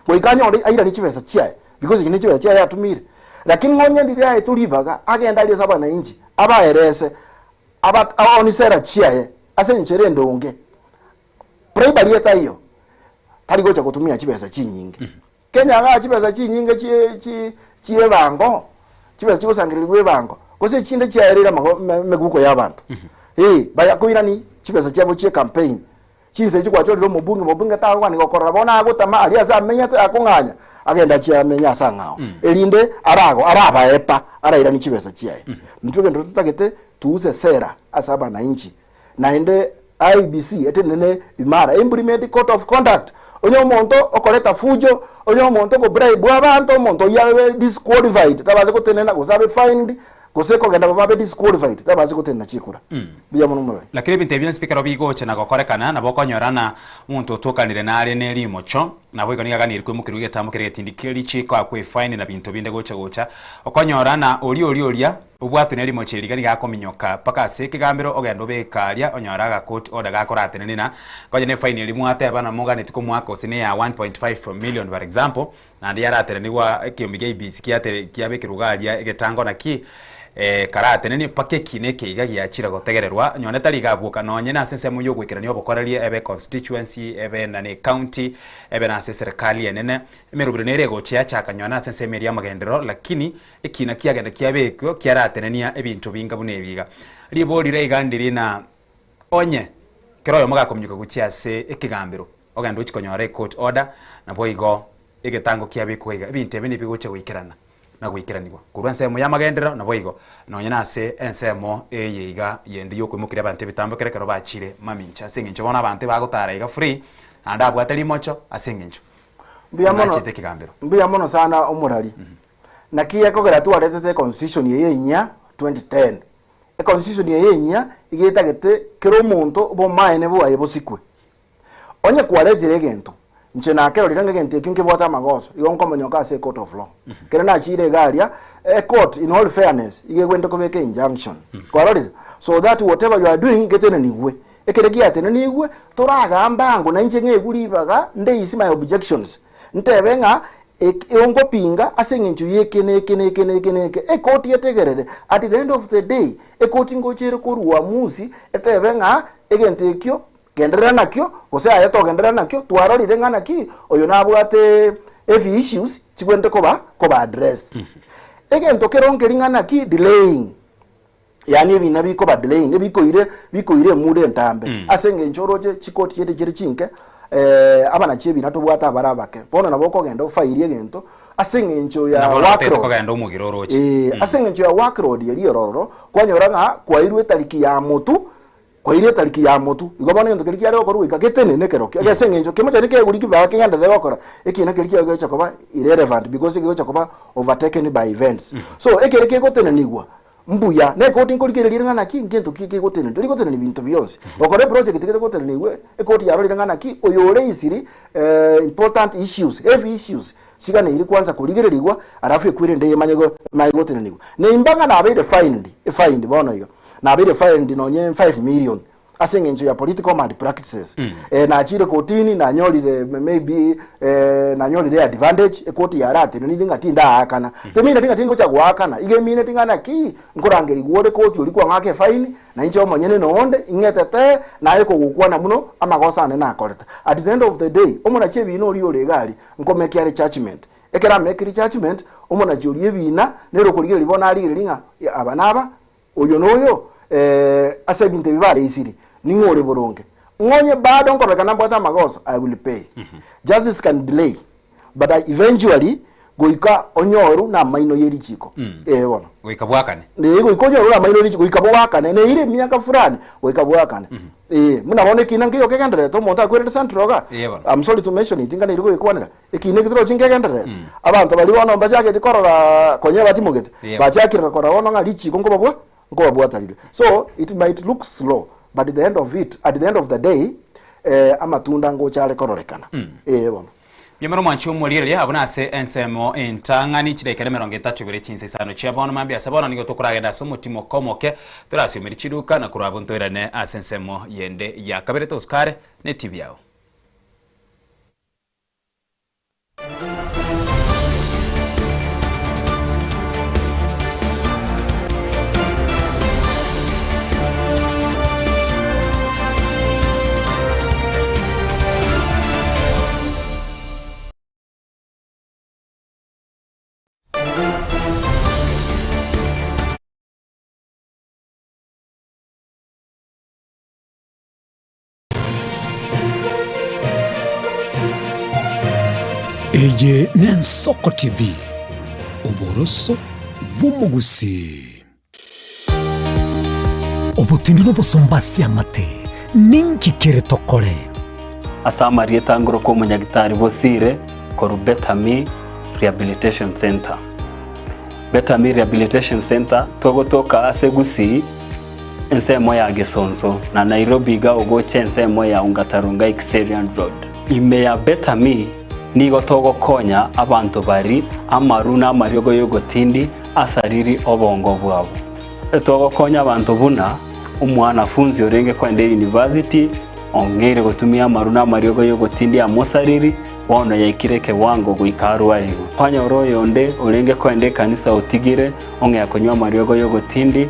Speaker 4: goika anyore airanie chibesa chiaye, because echi nechibesa chiaye atumire. Lakini ng'onye riria aetwe ribaga, agende arie ase abanainchi, abaerese, aba aoni sera chiaye ase enchera endonge, bribery etaiyo, tari gocha gotumia chibesa chinyinge. Kenya igaa chibesa chinyinge chie chi chiebango, chibesa chigosangererigwa ebango, gose echinde chiaereire amago me emeguko ya abanto. Eh, baya koirani chibesa chiabo chie campaign. Chinsa echi gwachorire omobunge, omobunge tagokani gokorora bono agotama aria ase amenyete akong'anya. agende achie amenye ase ang'ao, erinde arago arabaepa arairanie chibesa chiaye. Intwe egento totagete tuuse sera ase abanainchi, naende IEBC etenene imara, implement code of conduct, onye omonto okoreta fujo, onye omonto okobribe abanto, omonto oyio abe disqualified tabasa gotenena gose abe fined, gose kogenda babe disqualified tabasa gotenena chikura. Mbuya mono omorwani.
Speaker 2: Lakini ebinto ebi bionsi bikero bigocha na gokorekana, nabo okonyora ng'a omonto otokanire nare ne rimocho, naboigo nigo aganeirie koimokerwa egetambo keria getindi kie richiiko akwe efaini na binto binde gocha gocha. Okonyora ng'a oria oria oria obwatwe ne rimocho eri iga nigo akominyoka mpaka ase ekegambero ogende obeke aria onyore aga court order gakoratenene na konya ne efaini eria mwateba na moganeti komoaka gose ne ya 1.5 million for example, Naende yaratenenigwa ekiombe gia IEBC kiatere kiabekerwa iga aria egetango naki karatenenie mpaka eki na eke iga giachire gotegererwa nonye tari iga bwoka nonye nase ensemo ya ogoikerania obokoreria ebe constituency ebe na ne county ebe nase eserekari enene emerobero nere egocha yachaka nonye nase ensemo eria y'amagenderero lakini ekina kiagenda kiabekwa kiaratenenia ebinto binga buna ebi iga. Ribori riria iga ndiri na onye kera oyomo gakominyoka gochia ase ekegambero Ogende ochie konyora ecourt order, naboigo egetango kiabekwa iga. Ebinto ebi nibi gochia goikerana na goikeranigwa korwa ensemo y'amagenderero naboigo nonye nase ensemo eye iga yende y'okoimokeria abanto ebitambo ekero ekero bachire mamincha ase eng'encho bono abanto ebagotara iga free naende abwate rimocho ase eng'encho
Speaker 4: Mbuya mono,
Speaker 2: nachete ekegambero.
Speaker 4: mbuya mono sana omorari. Naki ekogera twaretete econstitution eye enyia 2010. Econstitution eye enyia iga etagete kera omonto obomaene bwaye bosikwe. Onye kwaretire egento, inche nakerorire ng'a egento ekio nkebwate amagoso, igo nkomonyoka ase ecourt of law. Ekero nachiire iga aria, ecourt in all fairness, iga egwenerete kobeka injunction. Kwarorire? So that whatever you are doing, getenenigwe. Ekere giatenenigwe, toragamba ango nainche ng'egwe ribaga, ndeisi my objections. Ntebe ng'a ek ongopinga ase eng'encho y'eke na eke na eke na eke na eke. Ecourt etegerere, at the end of the day, ecourt ngocha ere korwa uamuzi, etebe ng'a egento ekio Genderera nakio, gose aye togenderera nakio, twarorire ng'a naki oyo nabwate heavy issues chigwenerete koba koba addressed. Egento kero nkeri ng'a naki delaying, yaani ebina bikoba delaying ebikoire bikoire emuda entambe ase eng'encho oroche chikoti chiaito chire chinke abanachi ebina tobwate abare abake. Bono nabo okogenda ofairie egento ase eng'encho ya
Speaker 2: Nabo orotete
Speaker 4: workload.
Speaker 2: kogenda omogiro oroche.
Speaker 4: Ase eng'encho ya workload eria ororo, kwanyora ng'a kwairwe etariki ya motu Koira etariki ya motwe. Igo bono egento keria kiare gokorwa goika getenene kerokio, ase eng'encho kemochani keguri kibao kegenderere gokora, ekina keria kiaye gegocha koba irrelevant because ekegocha koba overtaken by events. So ekere kegotenenigwa mbuya, na ekoti nkorigereria ere ng'a naki ngento ki kegotenenia, tori gotenenia binto bionsi. Gokora eproject gete gotenenigwe, ekoti yarorire ng'a naki oyo oreisiri important issues, heavy issues, chiganeiri kwanza korigererigwa alafu ekwire ende emanye emanye gotenenigwa. Neimba ng'a nabeire fined, efined bono iga. Nabeire fined nonye 5 million ase eng'encho ya political malpractices. Eh, nachire kotini nanyorire maybe eh, nanyorire advantage ekoti yaratenenire ng'a tindaakana. Temineti ng'a tingocha goakana, iga emineti ng'a naki nkorangerigwa ore koti oria kwang'aka efaini, na inche omonyene nonde ing'etete naye kogokwana muno amagoso ane nakorete. At the end of the day, omonachi ebiina oria ore iga aria, nkomekia are judgement. Ekero amekire judgement, omonachi oria ebiina nere okorigereria bono arigererie ng'a aba naba, oyo noyo, ase ebinto ebi bareisirie, ning'o ore boronge? Ng'onye bado nkororekana mbwate amagoso, I will pay. Justice can delay, but eventually goika onyorwe namaino ye richiko. Ee bono.
Speaker 2: Goika bwakane.
Speaker 4: Ee, goika onyorwe namaino ye richiko, goika bwakane. Neire emiaka fulani, goika bwakane. Ee, buna bono ekina nkeiyo kegendererete, omonto akwerete central iga,
Speaker 2: Ee bono.
Speaker 4: I'm sorry to mention it, nganeirie kogekwanera, Ekina eki toroche nkegendererete. Abanto baria bono mbachagete korora konya batimogete,
Speaker 2: Yep.
Speaker 4: bachakire korora bono ng'a richiko nkobabwa nkobabwata rire. So it might look slow but the end of it, at the end of the day eh, amatunda ngocha are kororekana. Ee bono.
Speaker 2: Biamera omwanchi omorigereria abwo nase ensemo entang'ani chidaeka emerongo etato ibere chinsa isano chia bono mambia ase bono nigo tokoragenda ase omotimoko omoke torasiomeri chiduka na korwa abwo ntoirane ase ensemo yende ya kabere tosukare ne TV yao.
Speaker 1: Eye n'Ensoko TV, oboroso bw'omogusii. Obotindi n'obosomba ase amate, ninki kere tokore?
Speaker 5: Ase amarieta ngoroka omonyagitari Bosire korwa Betami Rehabilitation Centre. Betami Rehabilitation Centre togotoka ase Gusii ensemo ya Gesonso na Nairobi iga ogocha ensemo ya Ongata Rongai Kiserian Road. Ime ya Betami nigo togokonya abanto bari amaru na amariogo y'ogotindi asariri obongo bwabo. Togokonya abanto buna omwanafunzi orenge koenda eyunivasiti ong'eire gotumia amaru na amariogo y'ogotindi amosariri, bono yaikire ekewango goika arwarigwe. Kwanyora oyonde orenge koenda ekanisa otigire ong'ea konywa amariogo y'ogotindi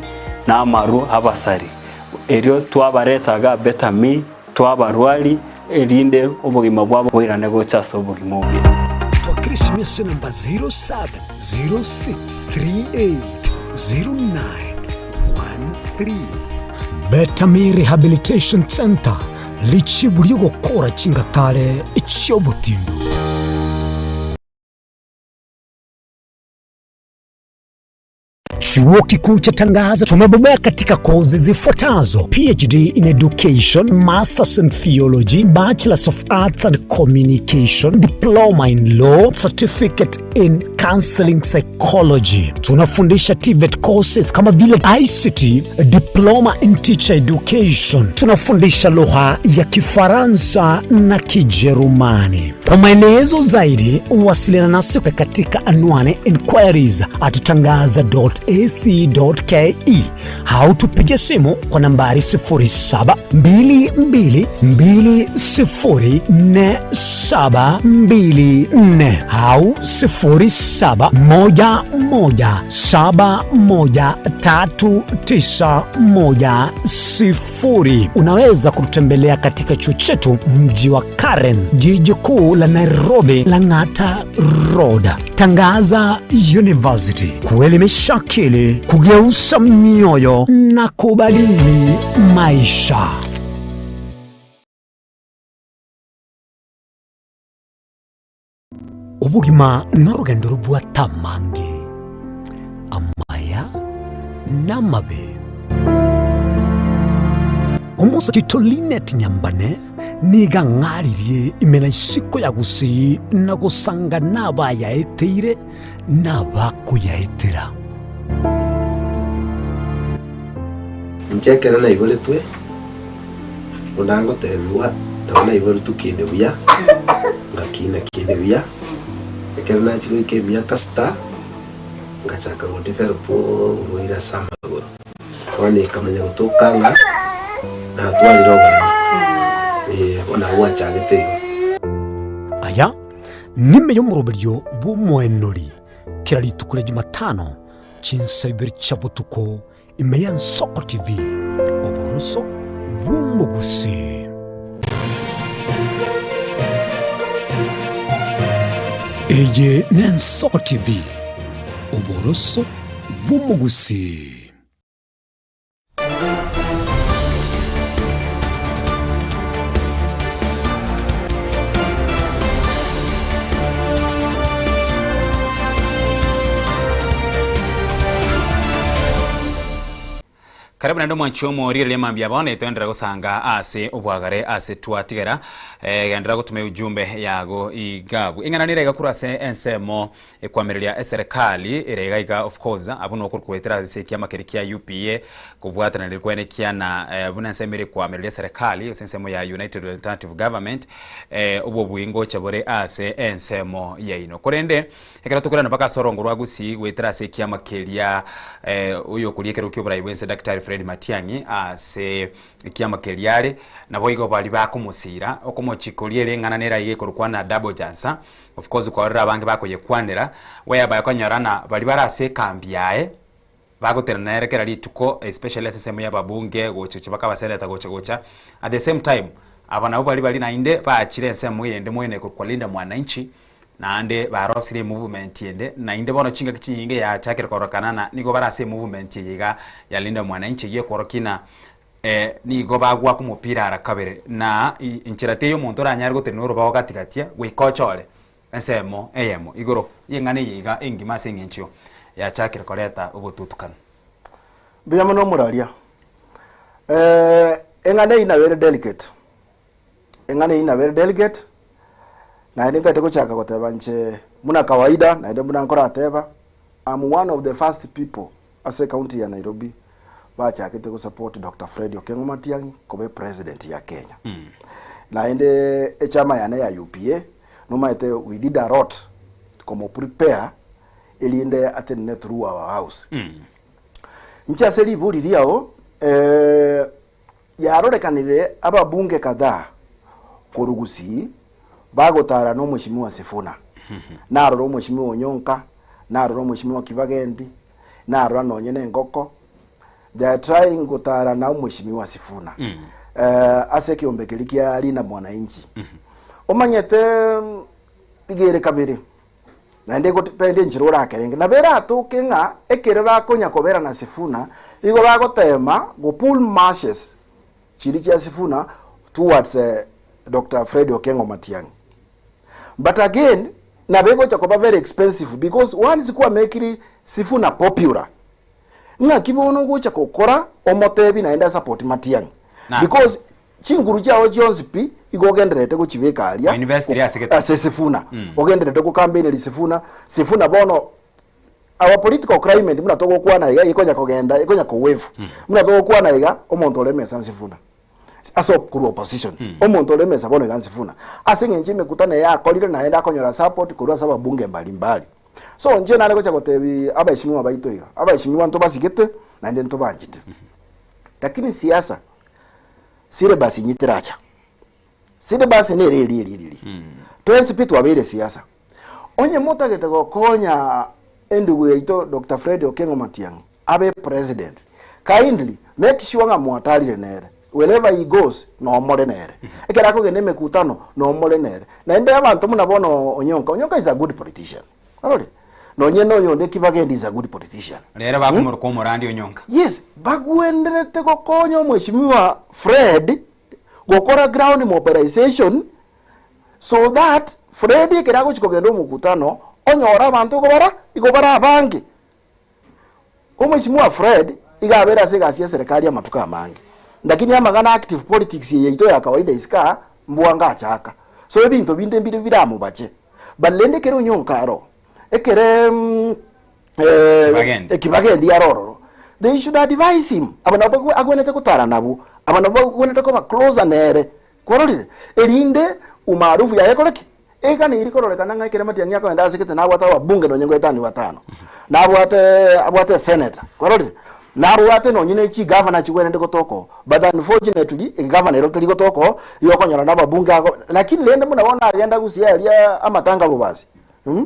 Speaker 5: na amaru abasari. Erio twabareta iga Betami, twabarwari, erinde obogima bwabo boirane gocha ase obogima obuya.
Speaker 1: Twakera esimi ase enamba 0706380913. Betami Rehabilitation Centre, richibu ri'ogokora chingatare chi'obotindu. Chuo Kikuu cha Tangaza tumebobea katika kozi zifuatazo: PhD in Education, Masters in Theology, Bachelors of Arts and Communication, Diploma in Law, Certificate in Counseling Psychology. Tunafundisha TVET courses kama vile ICT, Diploma in Teacher Education. Tunafundisha lugha ya Kifaransa na Kijerumani. Kwa maelezo zaidi wasiliana nasi katika anwani inquiries at tangaza.ac.ke au tupige simu kwa nambari 0722204724 au 0711713910. Unaweza kututembelea katika chuo chetu mji wa Karen, jiji kuu la Nairobi, Lang'ata Road. Tangaza University, kuelimisha akili, kugeuza mioyo na kubadili maisha. Obogima norogendo robwate amange, amaya na amabe. Omosike oito Linet Nyambane nigo ang'aririe ime na isiko ya Gusii na gosanga nabayaeteire na abakoyaetera.
Speaker 23: Inche ekero naiboretwe, buna ngotebigwa, nabo naiboretwe kinde buya, ngakina kinde buya, ekero nachia goika emiaka sita, ngachaka go develop oborwaire ase amagoro. Bono ekamanya gotoka ng'a natwarire oboremo, eh, bono nabo gwachagete igo.
Speaker 1: Aya nime y'omoroberio bw'omoenori kera rituko ria Jumatano chinsa ibere chia botuko ime y'Ensoko TV, oboroso bw'omogusii. Eye n'Ensoko TV, oboroso bw'omogusii.
Speaker 2: Karibu naende omwanchi omorigereria mambia bono etoenderere gosanga ase obwagare ase twatigera eh, genderera gotuma ujumbe yago igabu ing'ana nere iga korwa ase ensemo Ekwamereria eserekari ere iga iga of course abwo nokor koetera ase ekiama keria kia UPA kobwatanania kwene kiana buna ensemo ere ekwamereria eserekari ase ensemo ya United Alternative Government obwo obui ngocha bore ase ensemo yaino. Korende ekero tokorana mpaka ase orongo rwa Gusii goetera ase ekiama keria oyokoria ekerogo kia oborai bwense Daktari Fred Matiang'i ase Ekiama keria are, naboigo baria bakomosiira, okomochikoria ere eng'ana nere aiga ekorokwa na double jansa, Of course kwarorire abange bakoyekwanera, whereby okonyora ng'a baria bare ase ekambi yaye, bagotenena nere kera rituko especially ase ensemo ya ababunge gocha gocha mpaka abaseneta gocha gocha, at the same time, aba nabo baria baria naende baachire ensemo eyende moino ekorokwa Linda Mwananchi, naende barosirie emovement ende, naende bono chingaki chinyinge yachakire kororekana ng'a nigo bare ase emovement eye iga ya Linda Mwananchi eywo ekworokia ng'a Nigo bagwaka omopira ara kabere, na inchera teiyo omonto oranyare gotenena orobao gati gatia goika ochore. ensemo eyemo igoro y'eng'ana eye iga engima ase eng'encho yachakire koreta obotutukanu.
Speaker 4: Mbuya mono omoraria. Eh, eng'ana eyio nabo ere delicate, eng'ana eyio nabo ere delicate, naende nkaete gochaka goteba inche buna kawaida naende buna nkorateba, I'm one of the first people ase ecounty ya Nairobi bachakete go support Doctor Fred Okengo Matiang'i koba epresident ya Kenya. Naende echama yane ya UPA nomaete we did a lot komo prepare erinde atenene through our house. Inche ase ribori riao eh, yarorekanire ababunge kadhaa korwa Gusii bagotara na omweshimiwa Sifuna. Narora omweshimiwa Onyonka, narora omweshimiwa Kibagendi, narora nonye na engoko. They are trying gotara na omweshimiwa Sifuna eh, ase ekiombe keria kia Linda Mwananchi. Omanyete igere kabere Naende egotipende enchera orakerenge. Nabo eratoke ng'a ekero bakonya kobera na Sifuna, igo bagoteema go pull mashes chiria chia Sifuna towards Doctor Fred Okengo Matiang'i. But again, nabo egocha koba very expensive because once kwamekire Sifuna popular, ng'aki bono ogocha gokora omotebi naende asupport Matiang'i?
Speaker 2: Na-
Speaker 4: Because Chinguru chiao chionsi pi igo ogendererete gochibeka aria
Speaker 2: Oinvestire ase gete.
Speaker 4: ase Sifuna.
Speaker 2: Mm.
Speaker 4: Ogendererete gokambaineri Sifuna. Sifuna bono our political climate buna togokwana iga ekonya kogenda ekonya kowave. Buna togokwana iga omonto ore emesa Sifuna. Ase op- korwa opposition. Omonto ore emesa bono iga Sifuna. Ase eng'encho emekutano eye akorire naende akonyora support korwa ase ababunge mbari mbari. So inche nare gocha gotebi abaheshimiwa baito iga, abaheshimiwa ntobasigete naende ntobanchete. Lakini siasa Syllabus inye teracha. Syllabus nere eri eri eri eri. Twensi pi twabeire siasa. Onye motagete gokonya endugu yaito Doctor Fred Okengo Matiang'i abe president, kindly make sure ng'a mwatarire nere. Wherever he goes, nomore nere. Ekero akogenda emekutano, nomore nere. Naende abanto buna bono Onyonka, Onyonka is a good politician. Orore? Nonye noyonde Kibagendi is a good politician.
Speaker 2: Rero bakomoroka omorandi Onyonka.
Speaker 4: Yes, bagwenerete gokonya omweshimiwa Fred gokora ground mobilization so that Fred ekero agochi kogenda omokutano onyore abanto igo bara igo bare abange. Omweshimiwa Fred iga abere ase egasi ya eserekari amatuko amange. Lakini amang'ana active politics eye yaito ya kawaida isiko aa mbwango achaka. So ebinto binde mbire biramobache. But rende ekero onyonka aro, ekere
Speaker 2: Kibagendi.
Speaker 4: ekibagendi aro ororo, they should advise him. Aba nabo bagwe- agwenerete gotara nabwo, aba nabo bagwenerete koba closer nere. Kwarorire? Erinde umaarufu yaye ekore ki? Eganeiri kororekana ng'a ekere Matiang'i akogenda ase gete nabwate ababunge nonye ngoetania batano, nabwate abwate esenator, kwarorire? Nabwate nonye ne chigavana chigwenerete gotoka oo, but unfortunately egavana ero teri gotoka oo, igo okonyora na ababunge ago, lakini rende buna bono agenda gusii aria amatanga bobasi mh,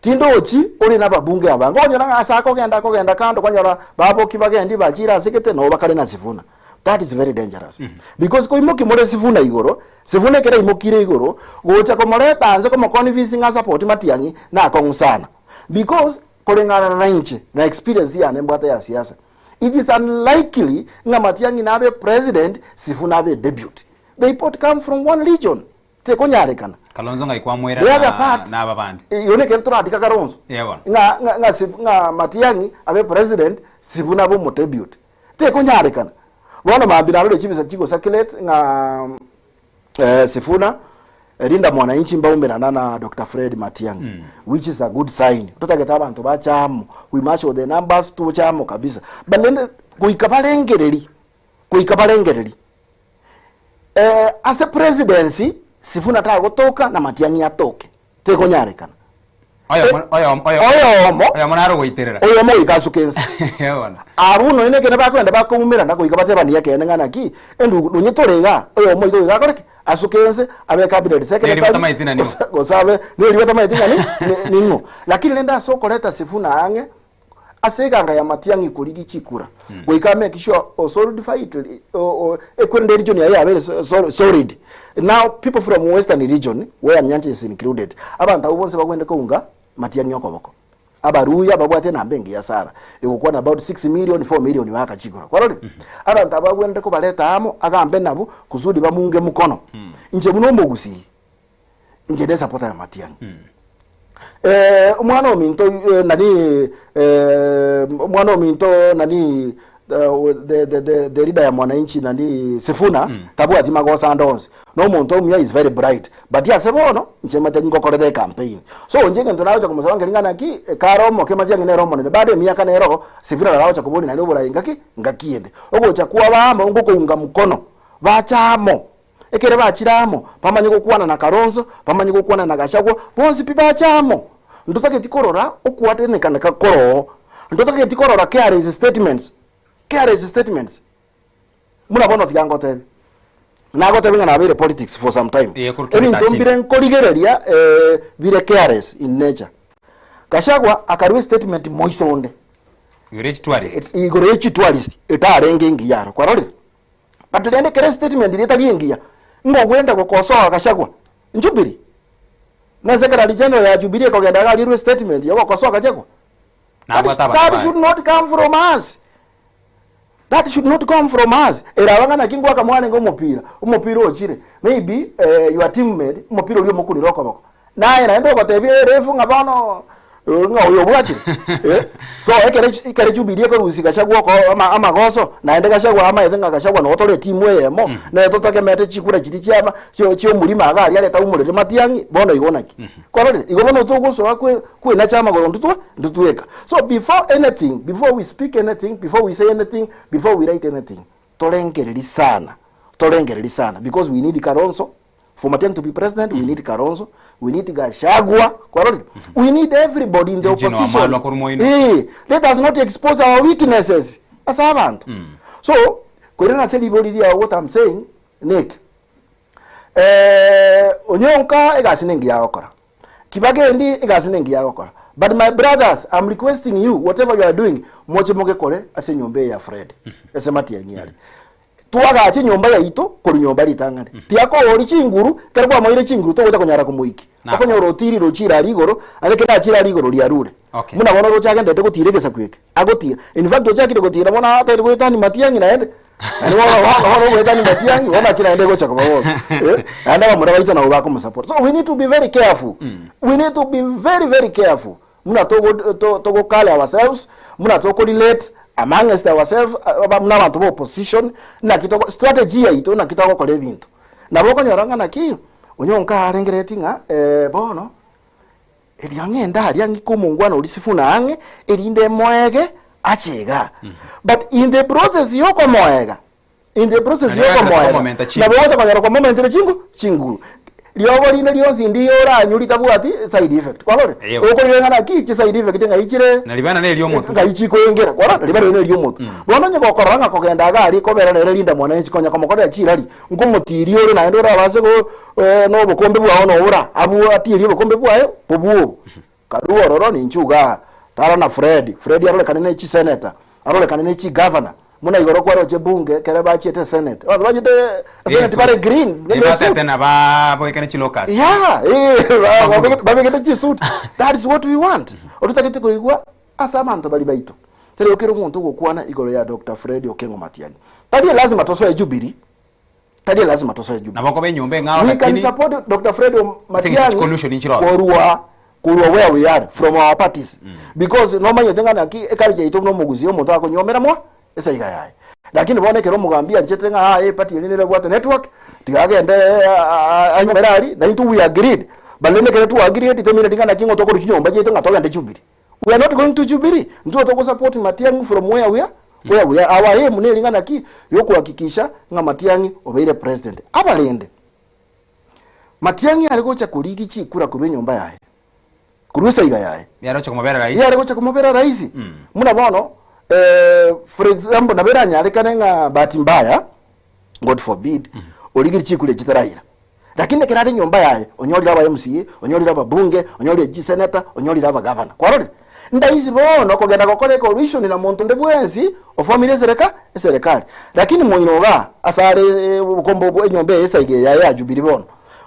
Speaker 4: tindochi ore na ababunge abange, okonyora ng'a ase akogenda akogenda kando okonyora baboki bagendi bachire ase gete nabo bakare na Sifuna. That is very dangerous. Because koimoki more Sifuna igoro, Sifuna ekero aimokire igoro, gocha komoreta anse komoconvince ng'a support Matiang'i nakong'u sana. Because koreng'ana na inche na experience yane mbwate ya siasa, it is unlikely ng'a Matiang'i nabe president, Sifuna abe deputy. They both come from one region. Tekonyarekana.
Speaker 2: Kalonzo ng'ai kwamoira
Speaker 4: The other part,
Speaker 2: na aba bande?
Speaker 4: Iyo nekero toratika Kalonzo.
Speaker 2: Yeah, bono.
Speaker 4: Ng'a ng'a ng'a Sif- ng'a Matiang'i abe president, Sifuna abe omodeputy. Tekonyarekana. Bono mambia narore chibesa chigo circulate ng'a eh, Sifuna Linda Mwananchi mbaumerana na Doctor Fred Matiang'i which is a good sign. Totagete abanto bache amo, we marshal the numbers toche amo kabisa. But rende goika barengereri, goika barengereri. Eh, ase presidency Sifuna tagotoka na Matiang'i atoke. Tekonyarekana.
Speaker 2: Oyomo oyomo oyo
Speaker 4: Oyomo
Speaker 2: oyomo naro goiterera.
Speaker 4: oyomo goika asuke ense.
Speaker 2: Bono.
Speaker 4: Abwo nonya nekene bakoenda bakoumerana goika batebanie ekeene ng'a naki endugu nonye tore igaa oyomo igo goika akore ki? Asuke ense abe cabinet
Speaker 2: Neri
Speaker 4: secretary
Speaker 2: batamaeti ng'a ning'o.
Speaker 4: gose- gose abe neri batamaeti ng'a ni- ni- ning'o. Lakini rende ase okoreta Sifuna ang'e ase eganga ya Matiang'i korigia chikura goika make sure o solidify it o, o, ekwerende region yaye yabeire so- so- solid now people from western region where Nyancha is included abanto abwo bonsi bagwende kounga Matiang'i okoboko Abaruya babwate enamba engiya sana egokwana about 6 million 4 million baka chikura kwarorire abanto aba bagwenerete kobareta amo agambe nabwo kusudi bamunge mukono inche buna omogusii. Inche ne supporter ya Matiang'i. Eh, omwana ominto eh, nani eh, omwana ominto nani eh, the, the, the, the leader ya mwananchi nani Sifuna tabwati magosa ande onsi nomonto omuya is very bright but ase bono inche Matiang'i ngokorera ecampaign so inche egento nagocha komosaba nkeri ng'a naki kare omoke Matiang'i nere omonene bado emiaka nero Sifuna naragocha koboria naende oborai ngaki ngaki ende ogocha kwaba amo ngokounga mkono bacha amo Ekero bachire amo, bamanye gokwana na Kalonzo, bamanye gokwana na Gachagua, bonsi pi bache amo. Ntotageti korora okwatanekana koroo. Ntotageti korora careless statements, careless statements. Buna bono tiga ngotebi, nagotebi ng'a nabeire politics for some time.
Speaker 2: Eh, korwa
Speaker 4: Ebinto
Speaker 2: 2013.
Speaker 4: mbire nkorigereria eh, bire careless in nature. Gachagua akarua estatement moiso onde
Speaker 2: Igoro ye chitourist.
Speaker 4: igoro ye chitourist etarenge engiya aro, kwarorire? But rende ekero estatement eria etari engiya, ng'a ogwenda gokosoa Gachagua, Jubilee, na secretary general ya Jubilee ekogenda iga arirwe statement ya ogokosoa Gachagua. That,
Speaker 2: Nabwate abanto
Speaker 4: that
Speaker 2: baye.
Speaker 4: should not come from us. That should not come from us. Eraba ng'a naki ngwaka mwarenge omopira, omopira ochire, maybe eh, your teammate, omopira oria omokunire okoboko. Naye naende ogotebia erefu ng'a bono eh, ng'a oyo obwatire. Eh? So ekere ekere Jubilee ekorusia Gachagua oko ama amagoso, naende Gachagua amaete ng'a Gachagua nogo tore etimu eyemo, naye totegemete chikura chiria chiama chio chiomorimo iga aria areta omorero Matiang'i, bono igo naki. Kwarorire? Igo bono togosoa kwe kwenacha amagoro ntitwe ntitweka. So before anything, before we speak anything, before we say anything, before we write anything, torengereria sana, torengereria sana because we need Kalonzo, For Matiang'i to be president, we need Kalonzo, we need Gachagua, kwarorire? We need everybody in the
Speaker 2: Eugene
Speaker 4: opposition.
Speaker 2: Wamalwa korwa moino.
Speaker 4: Eh, let us not expose our weaknesses ase abanto. So, koirana ase ribori riao what I'm saying neke. Eh, onyonka egasi nengiya agokora. Kibagendi egasi nengiya agokora. But my brothers, I'm requesting you whatever you are doing, moche mogekore ase enyomba eye ya Fred. Ase Matiang'i are. Twagache enyomba yaito korwa nyomba ritang'ani. Tiakoori chinguru, ekero kwamoeire chinguru togocha konyara komoikia.
Speaker 2: Nabo.
Speaker 4: Okonyora otiirire ochire aria igoro, ande ekero achire aria igoro riarure.
Speaker 2: Okay.
Speaker 4: Buna bono roche agenderete gotiira egesaku eke, agotiira. In fact ochakire gotiira bono atari goetania matiang'i naende. Naende bono bono bono ogoetania matiang'i, bono achire naende gocha koba bobe. Eh, naende abamura baito nabo bakomosupport. So we need to be very careful. We need to be very very careful. Buna togo to togo carry ourselves, buna toko relate amongst ourselves, aba buna abanto ba opposition, naki togo strategy yaito naki togokora ebinto. Nabo okonyora ng'a naki, onye nka arengereretie ng'a bono, erio ng'ende aria ng'ike omongwana oria Sifuna ang'e, erinde emoege ache igaa. But in the process ya okomoega, in the process
Speaker 2: Naende
Speaker 4: ya okomoega,
Speaker 2: komomenta chinguru.
Speaker 4: nabo ogocha konyora kwamomentire chingu chinguru. Riogo rinde rionsi ndiyo oranywe ritabwati side effect. Kwarorire?
Speaker 2: Eyo.
Speaker 4: Okorire ng'a naki chi side effect ng'ai chire
Speaker 2: Na ribana neri omotwe.
Speaker 4: ng'ai chikoengera. Kwarora? Ribana rire neri omotwe. Bono onye gokorora ng'a kogenda iga aria kobera nere rinda mwananchi konya komokorera chirari, nkomotiria ore naende orabase go eh, na obokombe bwao noora abwo atirie obokombe bwaye bobwo obo. Karue ororo ninche igaa, tara na Fred, Fred arorekane ne chiseneta, arorekane ne chigavana, buna igoro kwaroche bunge ekere bachiete esenate, abanto bachiete esenate bare green,
Speaker 2: Eh, batete na baboekane chilocust.
Speaker 4: Yeah, eh, babegete chisuit. That is what we want. Ototagete koigwa ase abanto bari baito. Tari kera omonto ogokwana igoro ya Dr. Fred Okengo Matiang'i. Tari lazima tosoe Jubilee. Tari lazima tosoe Jubilee.
Speaker 2: Nabo koba enyomba eng'ao
Speaker 4: We can
Speaker 2: lakini
Speaker 4: support Dr. Fred
Speaker 2: Ase eng'encho collusion
Speaker 4: Matiang'i
Speaker 2: inchire ororo.
Speaker 4: korwa korwa where we are from our parties because nomanyete ng'a naki eculture yaito buna omogusia omonto akonyuomera mwa esaiga yaye lakini bono ekero omogambi anchete ng'a aa eparty eria nere ebwate network tiga agende anyuomere aria naintwe we agreed but rende ekero twa agreed temineti ng'a naki ng'o tokorwa chinyomba chiaito ng'a togende Jubilee we are not going to Jubilee intwe togosupport Matiang'i from where we are where we are our aim neri ng'a naki yokohakikisha ng'a Matiang'i obeire president abarende Matiang'i are gocha korigia chikura korwa enyomba yaye, korwa esaiga yaye.
Speaker 2: Yare gocha komobera raisi.
Speaker 4: Yare gocha komobera raisi. Buna bono, eh, for example, nabo eranyarekane ng'a bahati mbaya, God forbid, origirie chikura echi taraira. Lakini ekero are enyomba yaye, onyorire aba MCA, onyorire ababunge, onyorire chiseneta, onyorire abagavana. Kwarorire? Ndaisi bono kogenda gokora ecoalition na monto onde bwensi ofomire esereka eserekari. Lakini moino igaa asare obokombe obo enyomba eye esaiga eye yaye ya Jubilee bono.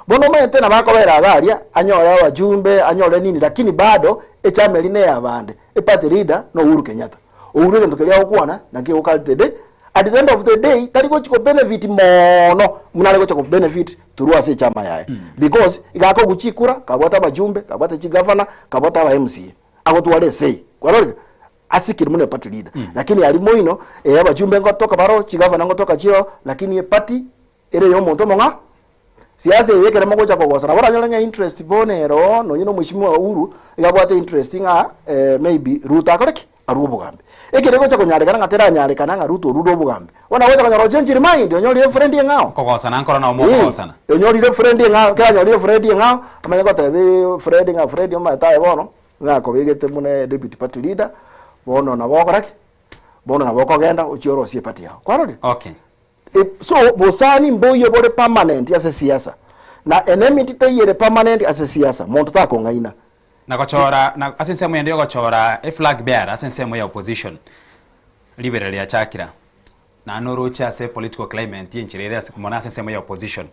Speaker 4: Bono omanyete nabo akobera iga aria anyore abajumbe anyore nini lakini bado echama eria neya abande. Eparty leader no Uhuru Kenyatta. Uhuru egento keria agokwana nakio egokartede. At the end of the day tari gochi ko benefit mono buna are gocha ko benefit through ase echama yaye because iga akogwa chikura kabwate abajumbe kabwate chigavana kabwate aba MCA agotwara esei kwarorire asikire buna eparty leader lakini aria moino eh abajumbe ngotoka baro chigavana ngotoka chiroo lakini eparty ere ya omonto omong'a siasa eye ekero mogocha kogosa nabo oranyore ng'a interest bono ero nonye na omweshimiwa Uhuru iga abwate interest ng'a maybe Ruto akore ki? Arue obogambi. Ekero egocha konyarekana ng'a teranyarekana ng'a Ruto orure obogambi, bono agocha konyora ochenchiri mind onyorire efriend eng'ao.
Speaker 2: Kogosana nkoro nabo mokogosana.
Speaker 4: Ee, onyorire efriend eng'ao, ekero anyorire efriend eng'ao, amanye gotebia Fred ng'a Fred omanyete aye bono, nakobegete buna deputy party leader, bono nabo ogokora ki? Bono nabo okogenda ochie orosie eparty yao. Kwarorire?
Speaker 2: Okay.
Speaker 4: So bosani mboiyo bore permanent ase siasa, na enmity teiyo ere permanent ase siasa, monto takong'aina.
Speaker 2: Na gochora na ase ensemo ende yogochora eflag bearer ase ensemo ya opposition riberera riachakira naende noroche ase political climate yenchera ere ase mono ase ensemo ya opposition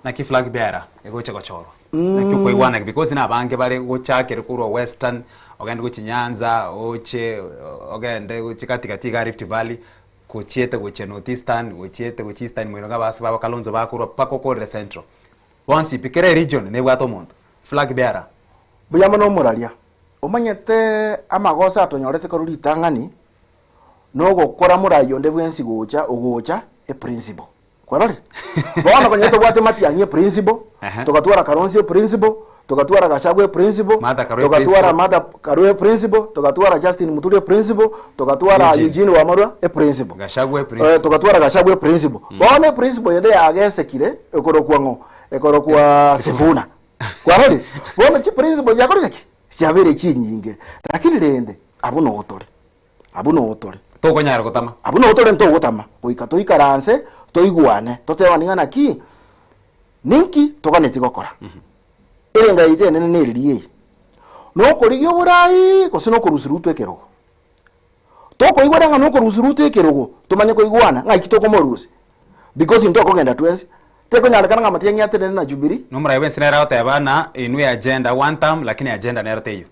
Speaker 2: naki flag bearer egocha gochorwa naki okoigwana because na abange bare gochakera korwa western ogende gochia Nyanza oche ogende gochia katikati igaa Rift Valley gochiete gochia North Eastern gochiete gochia Eastern moino iga abase babo Kalonzo bakorwa mpaka okorere Central bonsi pi kera eregion nebwate omonto flag bearer.
Speaker 4: Mbuya mono omoraria. Omanyete amagoso atonyorete korwa ritang'ani nogokora morai onde bwensi gocha ogocha eprinciple. Kwarorire? Bono konya tobwate Matiang'i eprinciple,
Speaker 2: Ehe.
Speaker 4: togatwara Kalonzo eprinciple, togatwara Gachagua eprinciple,
Speaker 2: Martha Karua
Speaker 4: togatwara
Speaker 2: eprinciple.
Speaker 4: Martha Karua eprinciple, togatwara Justin Muturi eprinciple, togatwara
Speaker 2: Eugene.
Speaker 4: Eugene Wamalwa eprinciple.
Speaker 2: Gachagua eprinciple.
Speaker 4: Eh, togatwara Gachagua eprinciple. Bono eprinciple ende yagesekire ekorokwa ng'o? Ekorokwa Sifuna. Kwarorire? Bono chiprinciple chiakorire ki? Chiabeire chinyinge. Lakini rende abwo noo tore. Abwo noo tore.
Speaker 2: Tokonyara gotama.
Speaker 4: Abwo noo tore ntogotama. Goika toikaranse, toigwane, totebane ng'a naki, ninki toganetie gokora. Erenga yaito enene neriria eye, Nokorigia oborai gose nokorusia Ruto ekerogo? Tokoigwana ng'a nokorusia Ruto ekerogo, tomanye koigwana ng'aki tokomorusia because intokogenda twensi. Tekonyarekana ng'a amatiang'i atenene na Jubilee.
Speaker 2: Nomorai bwensi nere agoteba ng'a inwe agenda one term lakini agenda nero teiyo.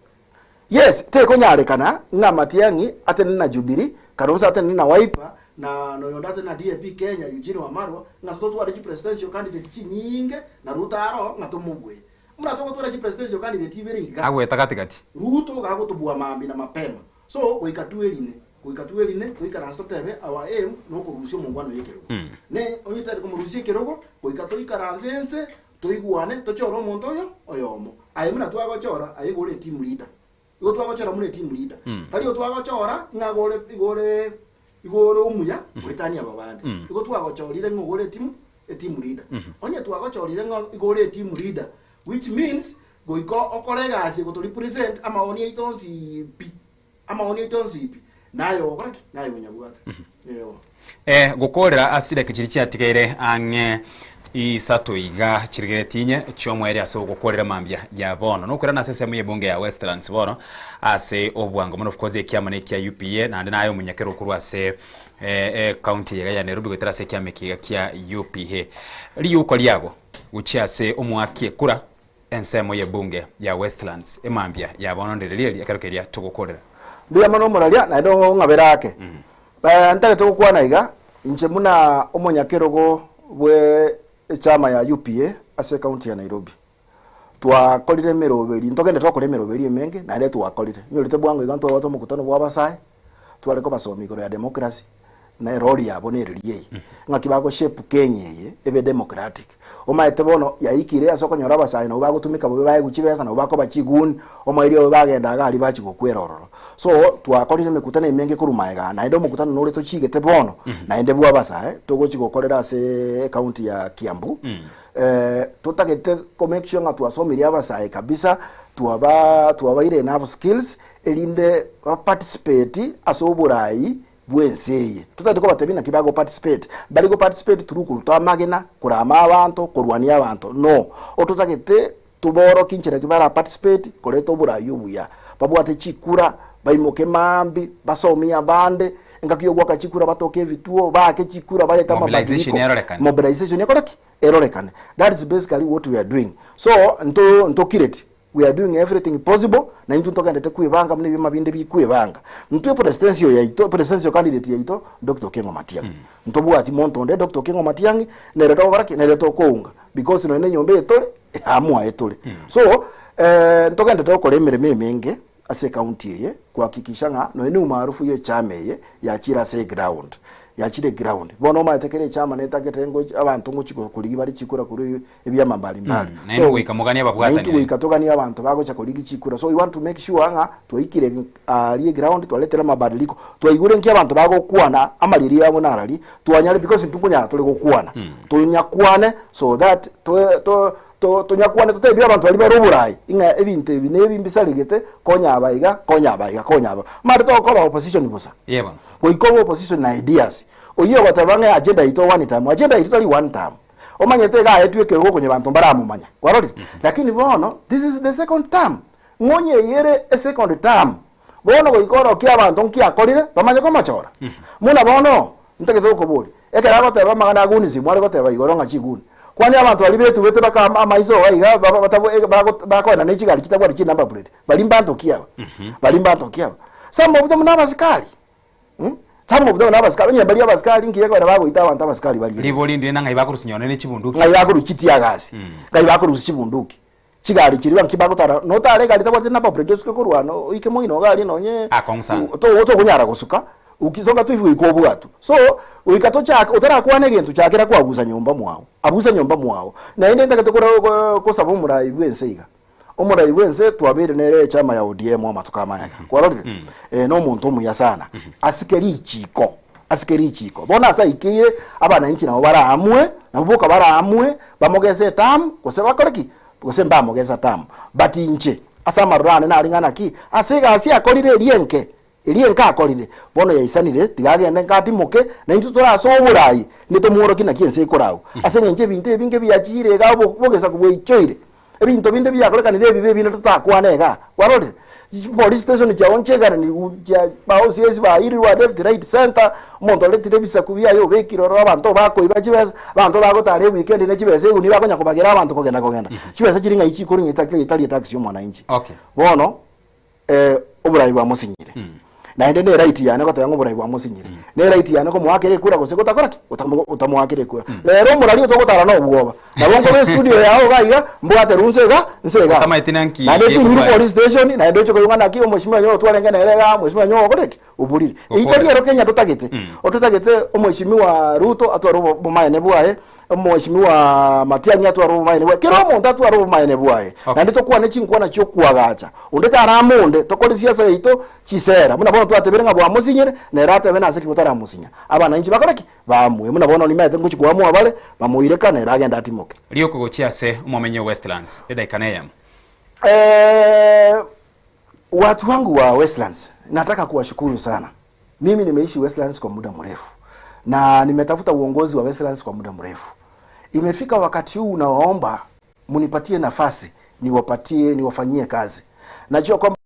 Speaker 4: Yes, tekonyarekana ng'a Matiang'i atenene na Jubilee, Kalonzo atenene na Wiper, na noyonde atenene na DAP Kenya, Eugene Wamalwa, ng'a totware chi presidential candidate chinyinge na Ruto aro ng'a tomobue. Buna togotwara chi presidential candidate ibere iga.
Speaker 2: Agoeta gati gati.
Speaker 4: Ruto gagotobua mambia na mapema. So goika twerine, goika twerine toikaranse totebe our aim nokorusia omongwana oyo ekerogo. Ne onye tari komorusia ekerogo, goika toikaranse ense Toigwane, tochore omonto oyo oyomo. Aye buna twagochora, aye igo ore team leader. Igo twagochora buna team leader. Tari igo twagochora ng'a igo ore igo ore igo ore omuya goetania aba bande. Igo twagochorire ng'a igo ore team eteam leader. Onye twagochorire ng'a igo ore team leader, which means goika okore egasi egoto represent amaoni aito onsi pi. Amaoni aito onsi pi, naye ogokora ki? Naye onyabwate. Ewa.
Speaker 2: Eh, gokoorera ase chidakika chiria chiatigaire ang'e isato iga chirigeretie inye chi'omoerio ase ogokoorera mambia ya bono. Nokoirana ase ensemo y'ebunge ya Westlands bono ase obwango mono of course ekiama na ekia UPA naende naye omonyakero okorwa ase eh, ecounty eye iga ya Nairobi goetera ase ekiama eke iga kia UPA. Riuko riago gochia ase omoaki ekura Ensemo y'ebunge ya Westlands emambia ya bono ndire rieri ekero keria togokorera.
Speaker 4: Mbuya mono omoraria naende ong'abere ake. Ntagete gokwana iga, inche buna omonyakerogo bwe echama ya UPA ase ecounty ya Nairobi, twakorire emeroberi, ntogende tokore emeroberi emenge naende twakorire. Nyorete bwango iga ntwabwate omokutano bwa abasae, tware kobasomia igoro ya democracy, na erori yabo nereri eye ng'aki bago shape Kenya eye ebe democratic. Omaete bono yaikire ase okonyora abasae nabo bagotumeka bobe baegwe chibesa nabo bakoba chigoon omoerio oye bagenda iga aria bachia gokwera ororo. So twakorire emekutano emenge korwa maega naende omokutano nore tochigete bono naende bwa abasae togochi gokorera ase ecounty ya Kiambu totagete ko make sure ng'a twasomirie abasae kabisa twaba twabaire enough skills erinde ba participate ase oborai bw'ense eye. Totagete kobatebia naki bago participate. Mbari go participate through koruta amagena, korama abanto, korwania abanto. No. Ototagete toborokie inchera ki bara participate koreta oborai obuya. Babwate chikura, baimoke maambia, basomie abande, engaki yogoaka chikura batoke ebituo, baake chikura barete
Speaker 2: Mobilization
Speaker 4: amabadiliko.
Speaker 2: erorekane.
Speaker 4: Mobilization ekore ki? Erorekane. That is basically what we are doing. So, nto ntokireti. We are doing everything possible na intwe ntogendete kwebanga buna ebioma binde bikwebanga. Intwe presidential yaito, presidential candidate yaito Doctor Okengo Matiang'i. Ntobwati monto onde Doctor Okengo Matiang'i nere togokora ki? Nere tokounga because nonye na enyomba eye tore amwaye tore. So eh, ntogendete gokora emeremo emenge ase ecounty eye kuhakikisha ng'a nonye na umaarufu ya echama eye yachire ase eground. Yachire eground. Bono omanyete kera echama netagete ngochi abanto ngochi korigia bare chikura korwa ebiama mbali mbali.
Speaker 2: Mm, naende goika moganie ababwatanire.
Speaker 4: Naintwe goika toganie abanto bagocha korigia chikura. So we want to make sure ng'a twaikire aria eground twaretire amabadiliko. Twaigure nki abanto bagokwana amariri abo narari twanyare because intwe nkonyara tore gokwana. Tonyakwane so that to to to tonyakwane totebie abanto baria bare oborai ng'a ebinto ebi na ebi mbisaregete konya aba iga konya aba iga konya aba. Mare togokoba opposition bosa.
Speaker 2: Yebo.
Speaker 4: Goika obe opposition na ideas. Oyio ogoteba ng'a agenda yaito one term, agenda yaito tari one term. Omanyete iga aetwe ekerogo konya banto mbaramomanya. Kwarorire? Lakini bono, this is the second term. Ng'onye eye ere esecond term. Bono goika orokie abanto nki akorire, bamanye komochora. Buna bono, ntagete gokoboria, ekero agoteba amang'ana a goons, mware goteba igoro ng'a chiguni. Kwani abanto baria betubete baka amaiso iga iga, baba batabwa bago bakoenda ne chigari chitabwati chinumber plate, baria mbanto ki aba? Baria mbanto ki aba? Some of them nabasikari. Some of them nabasikari, onye mbaria abasikari nkiya ekero bagoita abanto abasikari baria.
Speaker 2: Ribori ndire na ng'ai bakorusia nonye ne chibunduki.
Speaker 4: Ng'ai bakorusia chitiagasi, ng'ai bakorusia chibunduki, chigari chiria nki bagotara, notare egari etabwati number plate osuke korwa ano oike moino iga aria nonye
Speaker 2: Akong'u sana.
Speaker 4: to tokonyara gosuka, ukisonga tu hivi goika obwatwe. So, goika tochake otarakwana egento chakera kwabusa nyomba mwao, abusa nyomba mwao. Naende ntagete kora kosaba omorai bwa ense iga. Omorai bw'ense twabeire nere echama ya ODM amatuko amaya iga. Kwarorire? Eh, nomonto omuya sana. Asike richiko. Asike richiko. Bono ase aikeire, abananchi nabo baraamue, nabo boka baraamue, bamogese etamu, gose bakore ki? Gose mbamogesa tamu. But inche, ase amaroro ane nare ng'a naki, ase egasi akorire eria enke, eria enke akorire, bono yaisanire, tiga agende nka atimoke, na intwe tore ase oborai, nitomworokie naki ense ekoragwa. Ase eng'encho ebinto ebinge biachiire iga obo bogesaku bwaichoire. Ebinto binde biakorekanire ebibe ebinde totakwane igaa. Kwarorire? Chipolice station chiabo nchiaigaranirwe chia ba OCS bairirwe left right center, omonto oretire ebisaku biaye obekire ororo abanto bakoiba chibesa, abanto bagotara eweekend ne chibesa egunia bakonya kobagera abanto kogenda kogenda. Chibesa chiria ng'ai chikorwa ng'a etari etari etax ya omwananchi.
Speaker 2: Okay.
Speaker 4: Bono oborai bwamosinyire. Naende ne right yane goteba ng'a oborai bwamosinyire. Ne right yane komoakera ekura gose gotakora ki? Gotamoakera ekura. Rero omorari otogotara na obwoba. Nabo nkorwa estudio yao iga iga, mbwate runse iga, nse iga.
Speaker 2: Otamaeti nanki
Speaker 4: Naende tinyiri
Speaker 2: gekobua.
Speaker 4: police station, naende oche koigwa naki omweshimiwa nyowe otwarenge nere igaa, omweshimiwa nyowe okorire ki? Oborire. Eyio tari
Speaker 2: Okorire.
Speaker 4: ero Kenya totagete. Ototagete omweshimiwa Ruto atware obomaene bwaye, Omweshimiwa Matiang'i atware obomaene bwaye, kera omonto atware obomaene bwaye,
Speaker 2: Okay.
Speaker 4: naende tokwane chinkwana chi'okoagacha. Onde tarame onde, tokore siasa yaito chisera. Buna bono twatebire ng'a bwamosinyire, nere atebe nase ki botaramosinya. Abananchi bakore ki? Baamue. Buna bono nimaete ngochia koamua bare, bamoireka, nere agende atimoke.
Speaker 2: Rioka gochia ase omomenyi o Westlands, edaika neyemo.
Speaker 4: Eh, watu wangu wa Westlands, nataka kuwashukuru sana. Mimi nimeishi Westlands kwa muda mrefu na nimetafuta uongozi wa Westlands kwa muda mrefu. Imefika wakati huu nawaomba mnipatie nafasi niwapatie niwafanyie kazi. Najua kwamba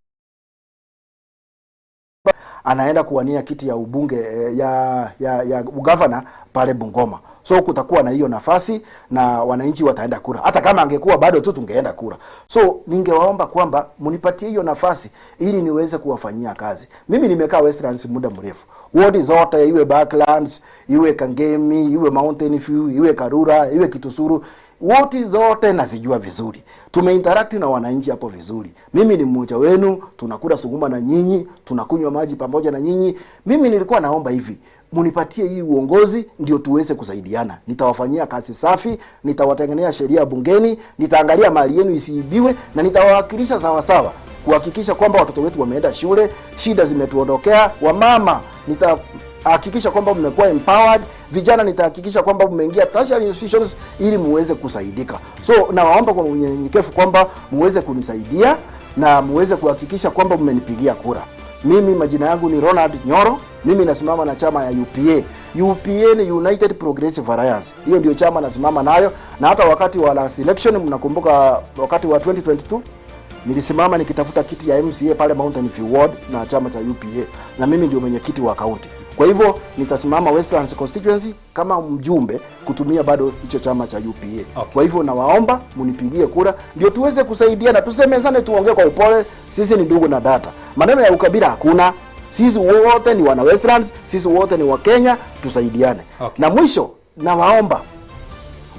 Speaker 4: anaenda kuwania kiti ya ubunge eh, ya ya, ya ugavana pale Bungoma. So kutakuwa na hiyo nafasi na wananchi wataenda kura. Hata kama angekuwa bado tu tungeenda kura. So ningewaomba kwamba mnipatie hiyo nafasi ili niweze kuwafanyia kazi. Mimi nimekaa Westlands muda mrefu. Wodi zote iwe Backlands, iwe Kangemi, iwe Mountain View, iwe Karura, iwe Kitusuru, wodi zote nazijua vizuri. Tumeinteract na wananchi hapo vizuri. Mimi ni mmoja wenu, tunakula sukuma na nyinyi, tunakunywa maji pamoja na nyinyi. Mimi nilikuwa naomba hivi, munipatie hii uongozi ndio tuweze kusaidiana. Nitawafanyia kazi safi, nitawatengenea sheria bungeni, nitaangalia mali yenu isiibiwe na nitawawakilisha sawa sawa kuhakikisha kwamba watoto wetu wameenda shule, shida zimetuondokea. Wamama nitahakikisha kwamba mmekuwa empowered. Vijana nitahakikisha kwamba mmeingia tertiary institutions ili muweze kusaidika. So nawaomba kwa unyenyekevu kwamba muweze kunisaidia na muweze kuhakikisha kwamba mmenipigia kura. Mimi majina yangu ni Ronald Nyoro, mimi nasimama na chama ya UPA. UPA ni United Progressive Alliance. Hiyo ndio chama nasimama nayo, na hata wakati wa last election, mnakumbuka wakati wa 2022 Nilisimama nikitafuta kiti ya MCA pale Mountain View Ward na chama cha UPA, na mimi ndio mwenyekiti wa kaunti. Kwa hivyo nitasimama Westlands constituency kama mjumbe kutumia bado hicho chama cha UPA. Okay. Kwa hivyo nawaomba munipigie kura ndio tuweze kusaidiana, tusemezane, tuongee kwa upole. Sisi ni ndugu na dada, maneno ya ukabila hakuna. Sisi wote ni wana Westlands, sisi wote ni wa Kenya, tusaidiane. Okay. Na mwisho nawaomba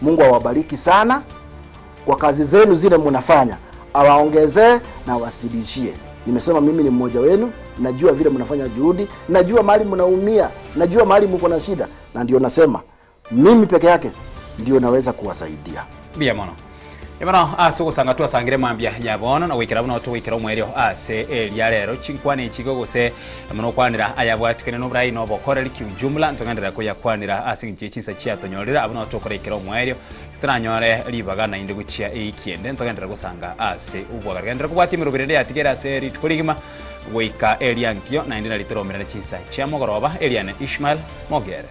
Speaker 4: Mungu awabariki sana kwa kazi zenu zile mnafanya, awaongezee na awasidishie. Nimesema mimi ni mmoja wenu, najua vile mnafanya juhudi, najua mahali mnaumia, najua mahali mko na shida, na ndio nasema mimi peke yake ndio naweza kuwasaidia.
Speaker 2: Mbuya mono. Bono ase ogosanga twasangire mambia ya bono na goikera buna togoikera omoerio ase eria rero chinkwana echigo gose mono okwanera ayabwatikane noborai na obokoreri kiujumla ntogenderera koyakwanera ase eng'encho ye chinsa chiatonyorire abwo nabo tokoraikera omoerio titoranyore ribaga naende gochia eiki ende ntogenderera gosanga ase obwagare. Genderera kobwatia emeroberi ende yatigere ase rituko rigima goika eria nkio naende nari toromerane chinsa chia mogoroba eriane Ishmael Mogere.